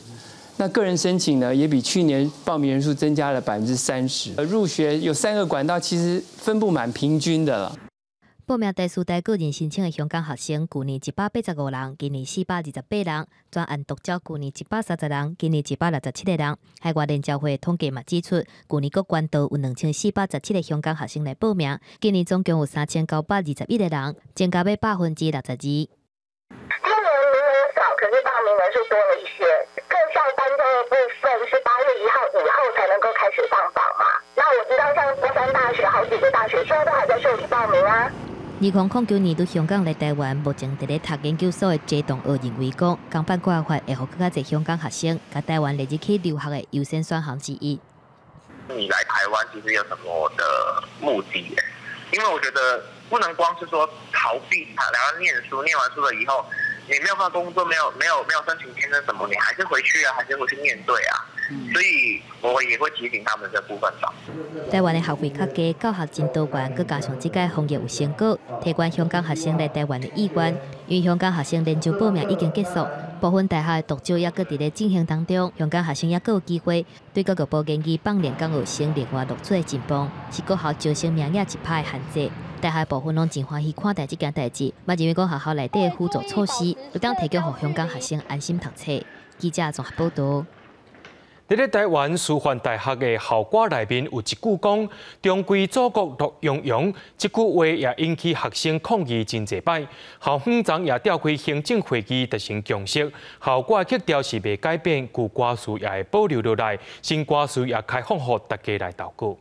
那個人申請呢，也比去年報名人數增加了30%。入學有三個管道，其實分布蠻平均的了。報名台師大個人申請的香港學生，舊年185人，今年428人；專案獨招舊年130人，今年167個人。海外聯招會統計嘛指出，舊年各管道有2417個香港學生來報名，今年總共有3921個人，增加欲62%。今年名額少，可是報名人數多了一些。各校單招的部分是8月1號以後才能夠開始放榜嘛？那我知道像中山大學好幾個大學現在都還在受理報名啊。2009年對香港來台灣，目前佇咧讀研究所的謝同學認為講，港版國安法會予閣較濟香港學生，共台灣列入去留學的優先選項之一。你來台灣其實有什麼的目的？因為我覺得不能光是說逃避，來台灣念書，念完書了以後，你沒有辦法工作，沒有申請簽證什麼，你還是回去啊，還是回去面對啊。所以我也會提醒他們這部分吧。台灣的學費較低，教學真多元，閣加上這屆防疫有成果，提懸香港學生來台灣的意願。因為香港學生連招報名已經結束，部分大學的獨招也閣佇咧進行當中，香港學生也閣有機會。對教育部研議放連港學生另外錄取的情況，是國校招生名額一拍的限制。大學部分攏真歡喜看待這件代誌，嘛認為講學校內底的輔助措施，會當提供予香港學生安心讀冊。記者綜合報導。佇咧台灣師範大學的校歌內面有一句講“重歸祖國樂融融”，這句話也引起學生抗議真濟擺。校方昨也召開行政會議達成共識，校歌曲調是袂改變，舊歌詞也會保留落來，新歌詞也開放予大家來投稿。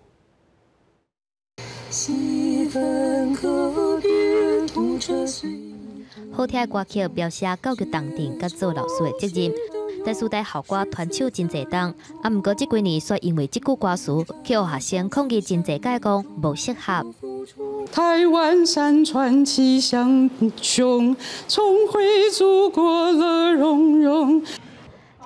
好聽的歌曲描寫教育重鎮佮做老師的責任。台師大校歌傳唱真濟冬，啊，毋過這幾年卻因為這句歌詞，去予學生抗議真濟屆講無適合。台灣山川氣象雄，重回祖國樂融融。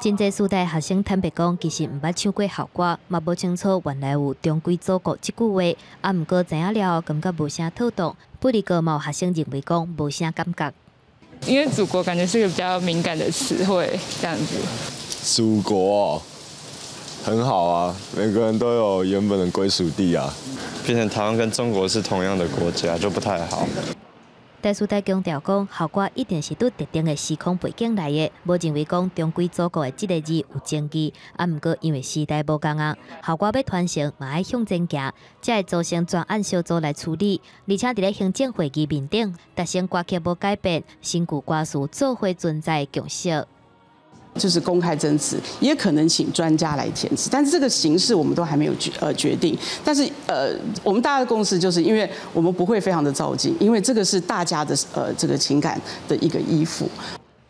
真濟師大學生坦白講，其實毋捌唱過校歌，嘛無清楚原來有“重歸祖國”這句話。啊，毋過知影了後，感覺無啥妥當。不過嘛有學生認為講無啥感覺。因為祖國感覺是個比較敏感的詞彙，這樣子。祖國很好啊，每個人都有原本的歸屬地啊。變成台灣跟中國是同樣的國家，就不太好。台師大強調講，校歌一定是對特定的時空背景來的，無認為講重歸祖國的這個字有爭議。啊，毋過因為時代無仝啊，校歌欲傳承嘛愛向前行，才會組成專案小組來處理。而且佇咧行政會議面頂，達成歌曲無改變，新舊歌詞做伙存在的共識。就是公開徵詞，也可能請專家來填詞，但是這個形式我們都還沒有決定。但是我們大家的共識就是，因為我們不會非常的躁進，因為這個是大家的這個情感的一個依附。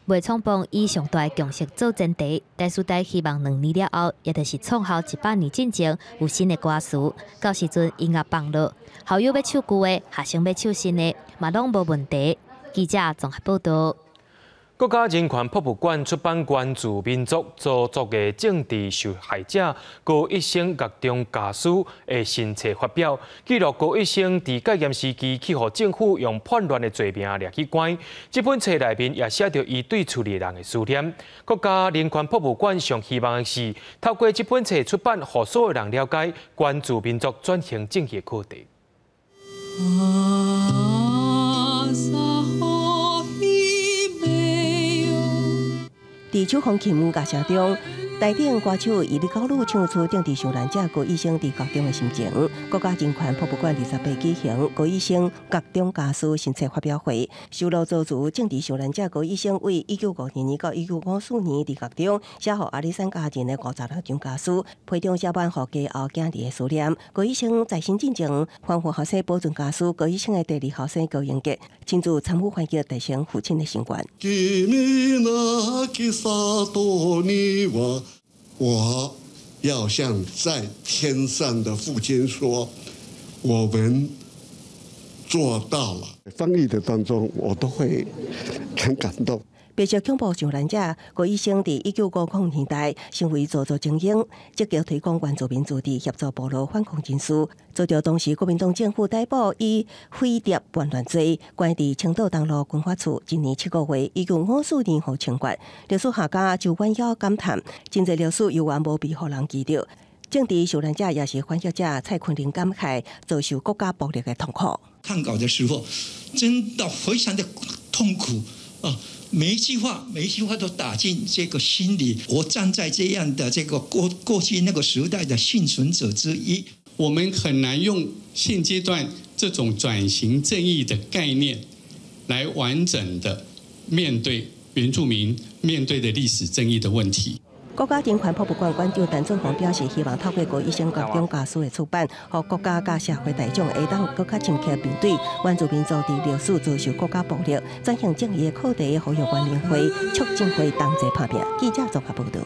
袂創磅以上大的共識做前提，台師大希望2年了後，也就是創校100年進前有新的歌詞，到時陣音樂放落，校友欲唱舊的，學生欲唱新的，嘛攏無問題。記者綜合報導。國家人權博物館出版原住民族鄒族的政治受害者高一生獄中家書的新冊發表，記錄高一生佇戒嚴時期去予政府用叛亂的罪名掠去關。這本冊內面也寫著伊對厝裡人的思念。國家人權博物館上希望的是透過這本冊出版，予所有人了解原住民族轉型正義的課題。佇手風琴樂聲中，台頂歌手伊力高魯唱出政治受難者高一生佇獄中的心情。國家人權博物館28舉行高一生獄中家書新冊發表會，收錄鄒族政治受難者高一生為1952年到1954年佇獄中寫予阿里山家人的56張家書，批中寫滿予家後囝兒的思念。高一生在審進前，吩咐後生保存家書。高一生的第二後生高英傑親自參與翻譯，達成父親的心願。我要向在天上的父親說，我們做到了。翻譯的當中，我都會很感動。白色恐怖受難者高以昇佇1950年代成為族族精英，積極推廣原住民自治，協助部落反抗人士，遭著當時國民黨政府逮捕，以匪諜叛亂罪關佇青島東路軍法處。今年7個月，1954年予槍決。歷史學家周婉窈感嘆：真濟歷史猶原無被予人記著。政治受難者也是翻譯者蔡坤林感慨：遭受國家暴力的痛苦。看稿的時候，真的非常的痛苦啊！每一句話，每一句話都打進這個心裡。我站在這樣的這個過去那個時代的倖存者之一，我們很難用現階段這種轉型正義的概念來完整的面對原住民面對的歷史正義的問題。國家人權博物館館長陳俊宏表示，希望透過高以昇國中家書的出版，予國家佮社會大眾會當閣較深刻面對原住民族佇歷史遭受國家暴力轉型正義的課題，呼籲原民會、促進會同齊拍拚。記者綜合報導。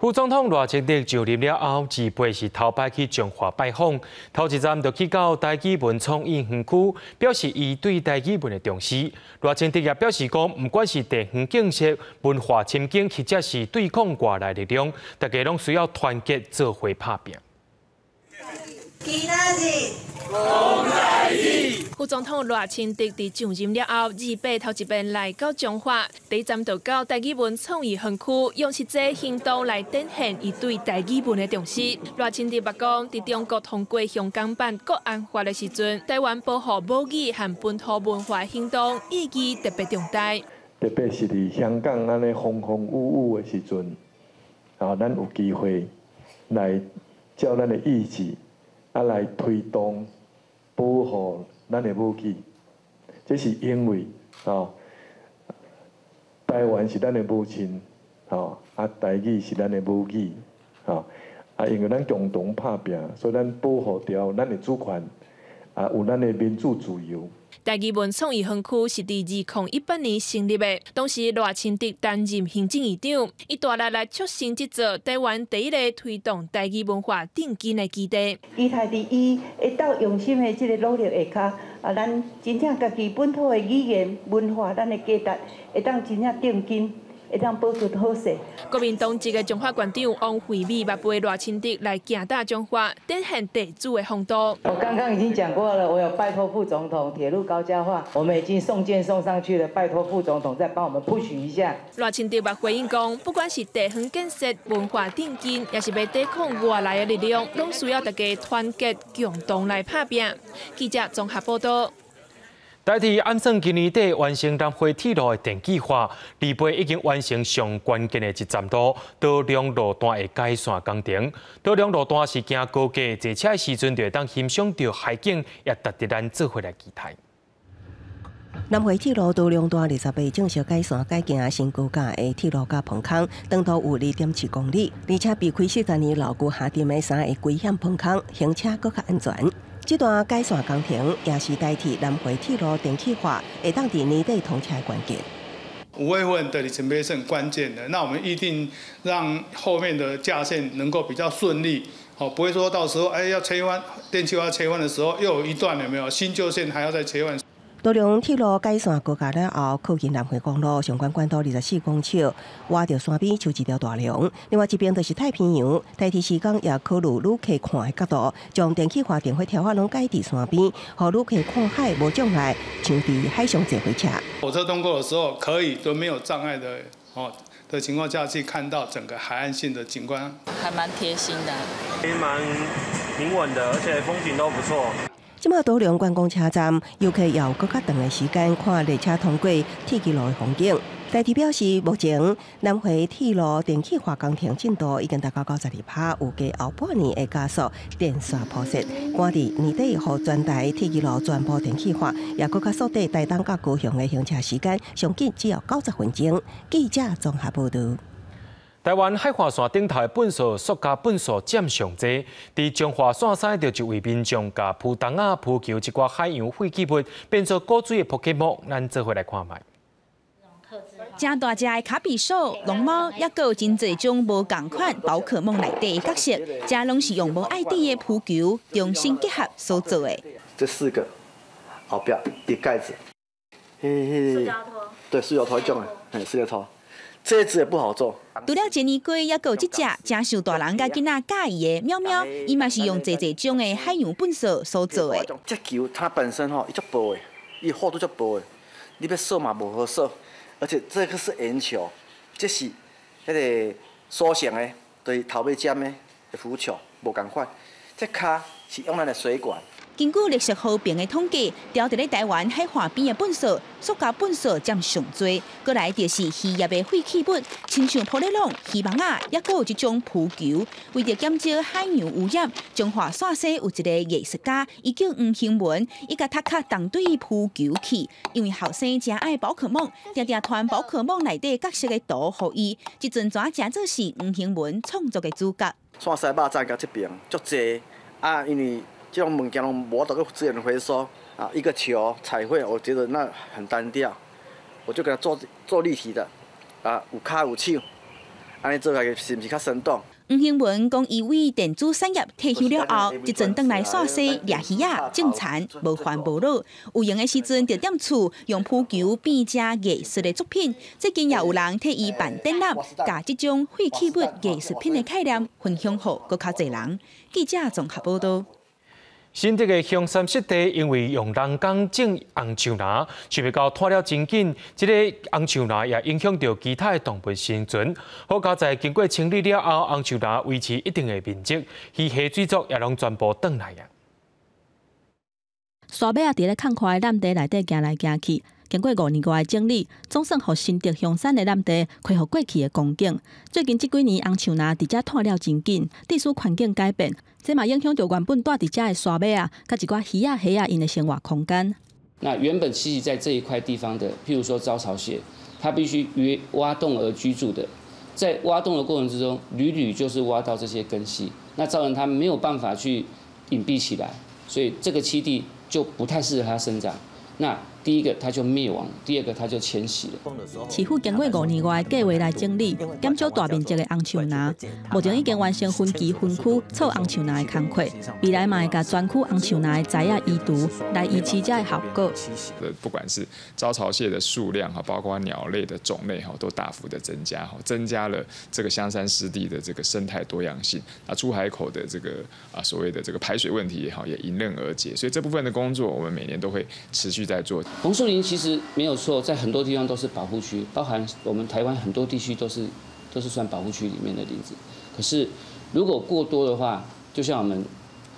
副總統賴清德就任了後，二八是頭擺去彰化拜訪，頭一站就去到台語文創意園區，表示伊對台語文的重視。賴清德也表示講，毋管是地方建設、文化振興，或者是對抗外來力量，大家攏需要團結做伙拍拚。今仔日講台語。副總統賴清德佇上任了後，二八頭一遍來到彰化，第一站就到台語文創意園區，用實際行動來展現伊對台語文的重視。賴清德嘛講，佇中國通過香港版國安法的時陣，台灣保護母語和本土文化行動意義特別重大。特別是佇香港按呢風風雨雨的時陣，啊，咱有機會來照咱的意志。啊，來推動保護咱的母語，這是因為哦，台灣是咱的母親，吼啊，台語是咱的母語，吼啊，因為咱共同拍拚，所以咱保護著咱的主權，啊，有咱的民主自由。台語文創意園區是佇2018年成立的，當時賴清德擔任行政院長，伊大力來促成這座台灣第一个推動台語文化振興的基地。期待佇伊會當用心的這个努力下跤，啊，咱真正家己本土的語言文化，咱的價值會當真正奠根。會當保存好勢。國民黨籍的彰化縣長王惠美嘛陪賴清德來行踏彰化，展現地主的風度。我剛剛已經講過了，我有拜託副總統鐵路高架化，我們已經送件送上去了，拜託副總統再幫我們 push 一下。賴清德嘛回應講，不管是地方建設、文化振興，抑是欲抵抗外來的力量，攏需要大家團結共同來拍拚。記者綜合報導。台鐵按算今年底完成南迴鐵路的電氣化，二八已經完成上關鍵的一站路桃龍路段的改善工程。桃龍路段是行高架坐車的時陣，就會當欣賞著海景，也值得咱做伙來期待。南迴鐵路桃龍段28正式改線改行新高架的鐵路佮棚坑，長度有2.7公里，而且避開40年老舊下沉的三个危險棚坑，行車閣較安全。這段改善工程也是台鐵南迴鐵路電氣化會當佇年底通車的關鍵。五月份的里程碑是很關鍵的，那我們一定讓後面的架線能夠比較順利，好，不會說到時候哎要切換電氣化切換的時候，又有一段有沒有新舊線還要再切換。桃龍鐵路改線高架了後，靠近南迴公路上懸懸度24公尺，倚著山邊像一條大龍。另外一邊就是太平洋，台鐵施工也考慮旅客看的角度，將電氣化電火柱仔攏改佇山邊，予旅客看海無障礙，像佇海上坐火車。火車通過的時候，可以都沒有障礙的哦的情況下去看到整個海岸線的景觀，還蠻貼心的，也蠻平穩的，而且風景都不錯。這馬桃龍觀光車站，遊客也有閣較長的時間看列車通過鐵枝路的風景。台鐵表示，目前南迴鐵路電氣化工程進度已經達到92%，預計後半年會加速電線鋪設，趕佇年底予全台鐵枝路全部電氣化，也閣較縮短台東佮高雄的行車時間，上緊只要90分鐘。記者綜合報導。台灣海岸線頂頭的糞埽塑膠糞埽佔上濟，佇彰化線西就一位民眾共浮筒仔、浮球這寡海洋廢棄物變做古錐的寶可夢，咱做伙來看覓。誠大隻的卡比獸、龍貓，抑閣有真濟種無仝款寶可夢內底的角色，這攏是用無愛滴的浮球重新結合所做的。這四個後壁的蓋子。塑膠拖。對，塑膠拖種的，嘿，塑膠拖。這隻也不好做。除了傑尼龜，猶閣有這隻誠受大人佮囡仔佮意的喵喵，伊嘛是用濟濟種的海洋糞埽所做的。這球它本身吼，伊足薄的，伊厚度足薄的，你欲掃嘛無好掃，而且這個是圓球，這是彼个塑形的，就是頭尾尖的浮球，無仝款。這跤是用咱的水管。根據綠色和平的統計，牢佇咧台灣海岸邊的糞埽，塑膠糞埽佔上濟，閣來就是漁業的廢棄物，親像玻璃籠、魚網仔，猶閣有這種浮球。為著減少海洋污染，彰化線西有一个藝術家，伊叫黃興文，伊共頭殼動對浮球去，因為後生誠愛寶可夢，定定傳寶可夢內底角色的圖予伊，這陣怎誠做是黃興文創作的主角。線西肉棧佮這爿足濟啊，因為這種物件攏無法度去資源回收啊，一個球彩繪，我覺得那很單調，我就給它做做立體的，啊，有跤有手，按呢做起來是毋是較生動？黃興文講，伊為電子產業退休了後，這陣轉來線西掠魚仔、種田，無煩無惱。有閒的時陣，就踮厝用浮球變成藝術的作品。最近也有人替伊辦展覽，共這種廢棄物藝術品的概念分享予閣較濟人。記者綜合報導。新竹的香山濕地因為用人工種紅樹林，想袂到拖了真緊，這个紅樹林也影響著其他的動物生存。好佳哉經過清理了後，紅樹林維持一定的面積，魚蝦水族也攏全部轉來啊。沙馬仔佇咧空曠的濫地內底行來行去，經過5年外的整理，總算予新竹香山的濫地恢復過去的光景。最近這幾年，紅樹林佇遮湠了真緊，致使環境改變，這嘛影響著原本蹛佇遮的沙馬仔，佮一寡魚仔、蝦仔𪜶的生活空間。那原本棲息在這一塊地方的，譬如說招潮蟹，它必須於挖洞而居住的，在挖洞的過程之中，屢屢就是挖到這些根系，那造成它沒有辦法去隱蔽起來，所以這個棲地就不太適合它生長。那第一個，它就滅亡；第二個，它就遷徙了。市府經過5年外的計畫來整理，減少大面積的紅樹林。目前已經完成分期分區草紅樹林的工課，未來嘛會共全區紅樹林的栽仔移除，來維持這个效果。不管是招潮蟹的數量哈，包括鳥類的種類哈，都大幅的增加哈，增加了這個香山濕地的這個生態多樣性。啊，出海口的這個啊所謂的這個排水問題也好，也迎刃而解。所以這部分的工作，我們每年都會持續在做。紅樹林其實沒有錯，在很多地方都是保護區，包含我們台灣很多地區都是算保護區裡面的林子。可是如果過多的話，就像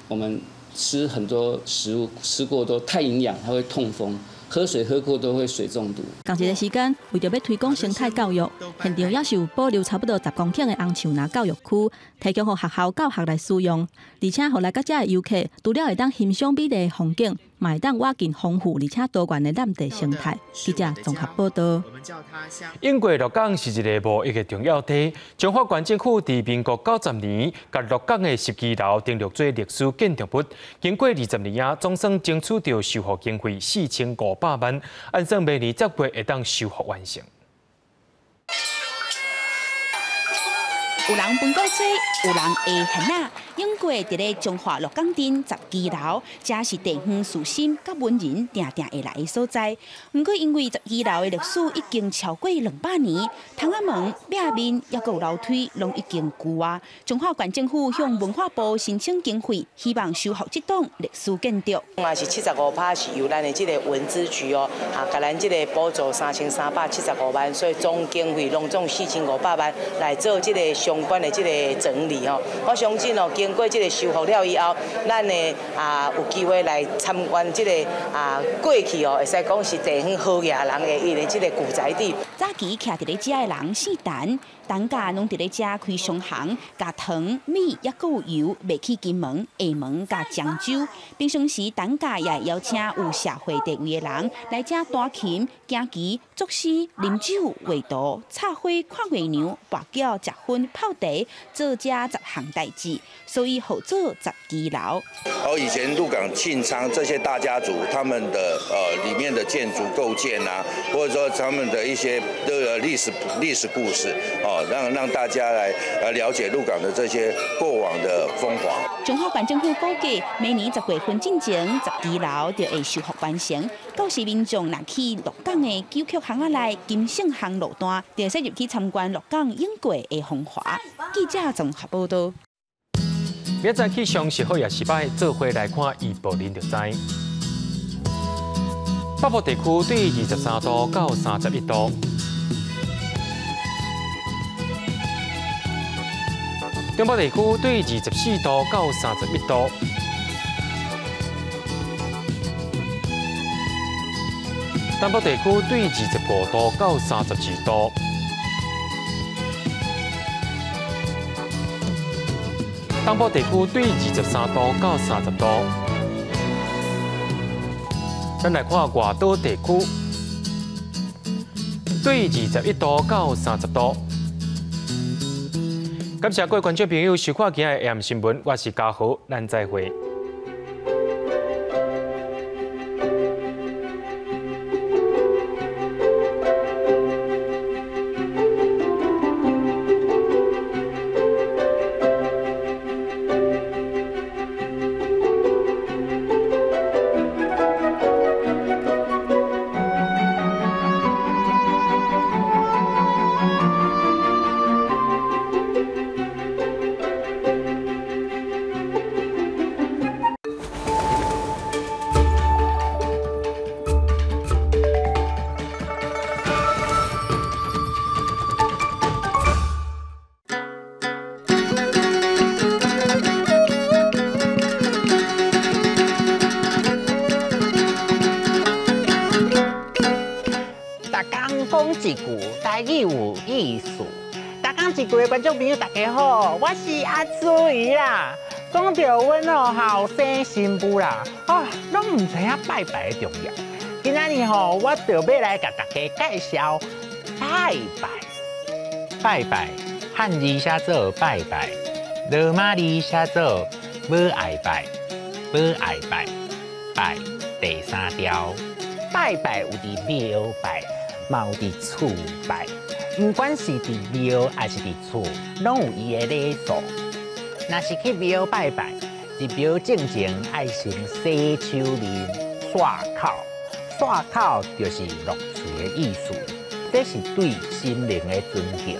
我們吃很多食物吃過多太營養，它會痛風；喝水喝過多會水中毒。仝一个時間，為著欲推廣生態教育，現場也是有保留差不多10公頃的紅樹林教育區，提供予學校教學來使用，而且予來到遮的遊客，除了會當欣賞美麗的風景，嘛會當倚近豐富而且多元的濫地生態。記者綜合報導。英國鹿港是一个貿易的重要地，彰化縣政府佇民國90年，共鹿港的十支樓登錄做歷史建築物。經過20年啊，總算爭取著修復經費4500萬，按算明年10月會當修復完成。有人分鼓吹，有人下弦仔。英國佇咧彰化鹿港鎮十支樓，這是地方士紳佮文人定定會來的所在。毋過因為十支樓的歷史已經超過200年，窗仔門、壁面猶閣有樓梯，攏已經舊啊。彰化縣政府向文化部申請經費，希望修復這棟歷史建築。嘛是75%是由咱的這个文資局哦，啊，共咱這个補助3375萬，所以總經費攏總4500萬來做這个相關的這个整理哦。我相信哦，經過這个修復了以後，咱的啊有機會來參觀這个啊過去哦，會使講是地方好額人的伊的這个舊宅地。早期徛佇咧遮的人姓陳，陳家攏佇咧遮開商行，共糖、米猶閣有油賣去金門、廈門佮漳州。平常時，陳家也會邀請有社會地位的人來遮彈琴、行棋、作詩、啉酒、畫圖、插花、看月娘、跋筊、食薰、泡茶，做這10項代誌。所以號做十基樓。哦，以前鹿港慶昌這些大家族，他們的裡面的建築構建啊，或者說他們的一些的歷史故事，哦，讓大家來了解鹿港的這些過往的風華。彰化縣政府估計，明年10月份進前，十基樓就會修復完成。到時民眾若去鹿港的九曲巷仔內金盛巷路段，就會使入去參觀鹿港永過的風華。記者綜合報道。明仔氣象是好也是歹，做伙來看預報，恁就知。北部地區對23度到31度，中部地區對24度到31度，南部地區對25度到32度。東部地區對23度到30度。咱來看外島地區，對21度到30度。感謝各位觀眾朋友收看今日的 AM 新聞，我是嘉豪，咱再會。一句台语有意思。逐工一句的观众朋友，大家好，我是阿朱姨啦。讲到阮哦后生新妇啦，啊，拢毋知影拜拜的重要。今仔日吼，我就欲来共大家介绍拜拜。拜拜，汉字写做拜拜，罗马字写做无爱拜，无爱拜，拜第三条。拜拜有伫庙拜，嘛有伫厝拜，不管是伫庙还是伫厝，拢有伊的礼数。若是去庙拜拜，入庙进前爱先洗手面、漱口，漱口就是落喙的意思，这是对神明的尊敬。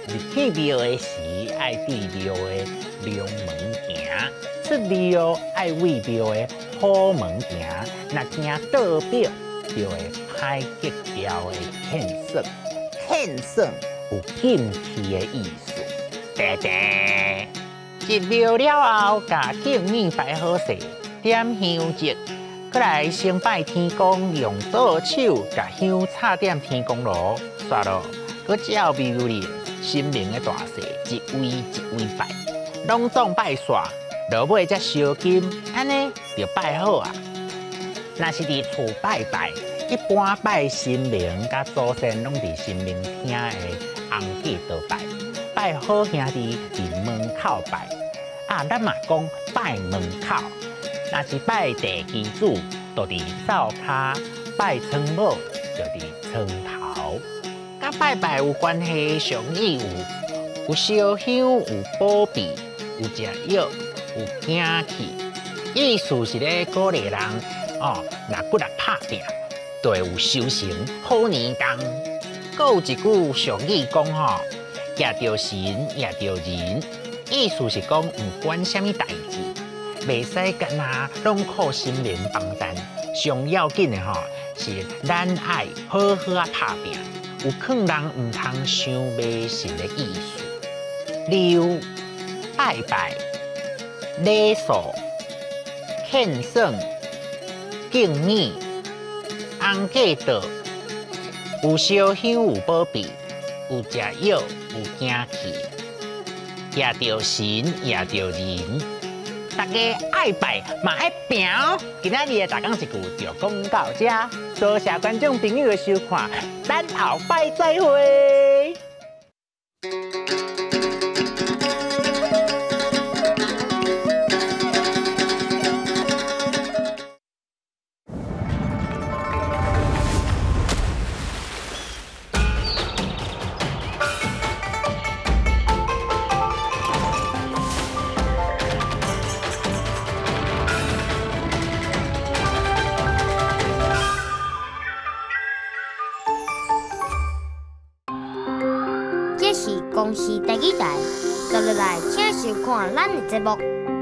入去庙的时，爱对庙的龙门行；出庙爱为庙的虎门行。若行倒表，就会歹格调的欠算，欠算有禁忌的意思。叮叮，入庙了后，共敬物摆好势，点香烛，阁来先拜天公，用左手共香插点天公炉，煞落，阁照庙里神明的大小，一位一位拜，拢总拜煞，落尾才烧金，按呢就拜好啊。若是伫厝拜拜，一般拜神明佮祖先拢伫神明厅的红地桌拜，拜好兄弟伫门口拜。啊，咱嘛讲拜门口。若是拜地基主，就伫灶跤；拜床母，就伫床头。佮拜拜有关系的俗语有烧香、有保庇、有食药、有惊气，意思是咧鼓励人哦，若骨力拍拚，就会有收成好年冬。阁有一句俗语讲吼，蜈著神，蜈著人，意思是讲毋管啥物代志，袂使干焦拢靠神明帮衬，上要紧的吼是咱爱好好仔拍拚。有劝人毋通伤迷信的意思。例如拜拜、礼数、献算、敬物、红过桌、有烧香、有保庇、有食药、有惊气，蜈著神，蜈著人，大家爱拜嘛爱拚哦。今仔日的大讲一句就讲到这，多谢观众朋友的收看，咱后摆再会。公視台語台，接落來請收看咱的節目。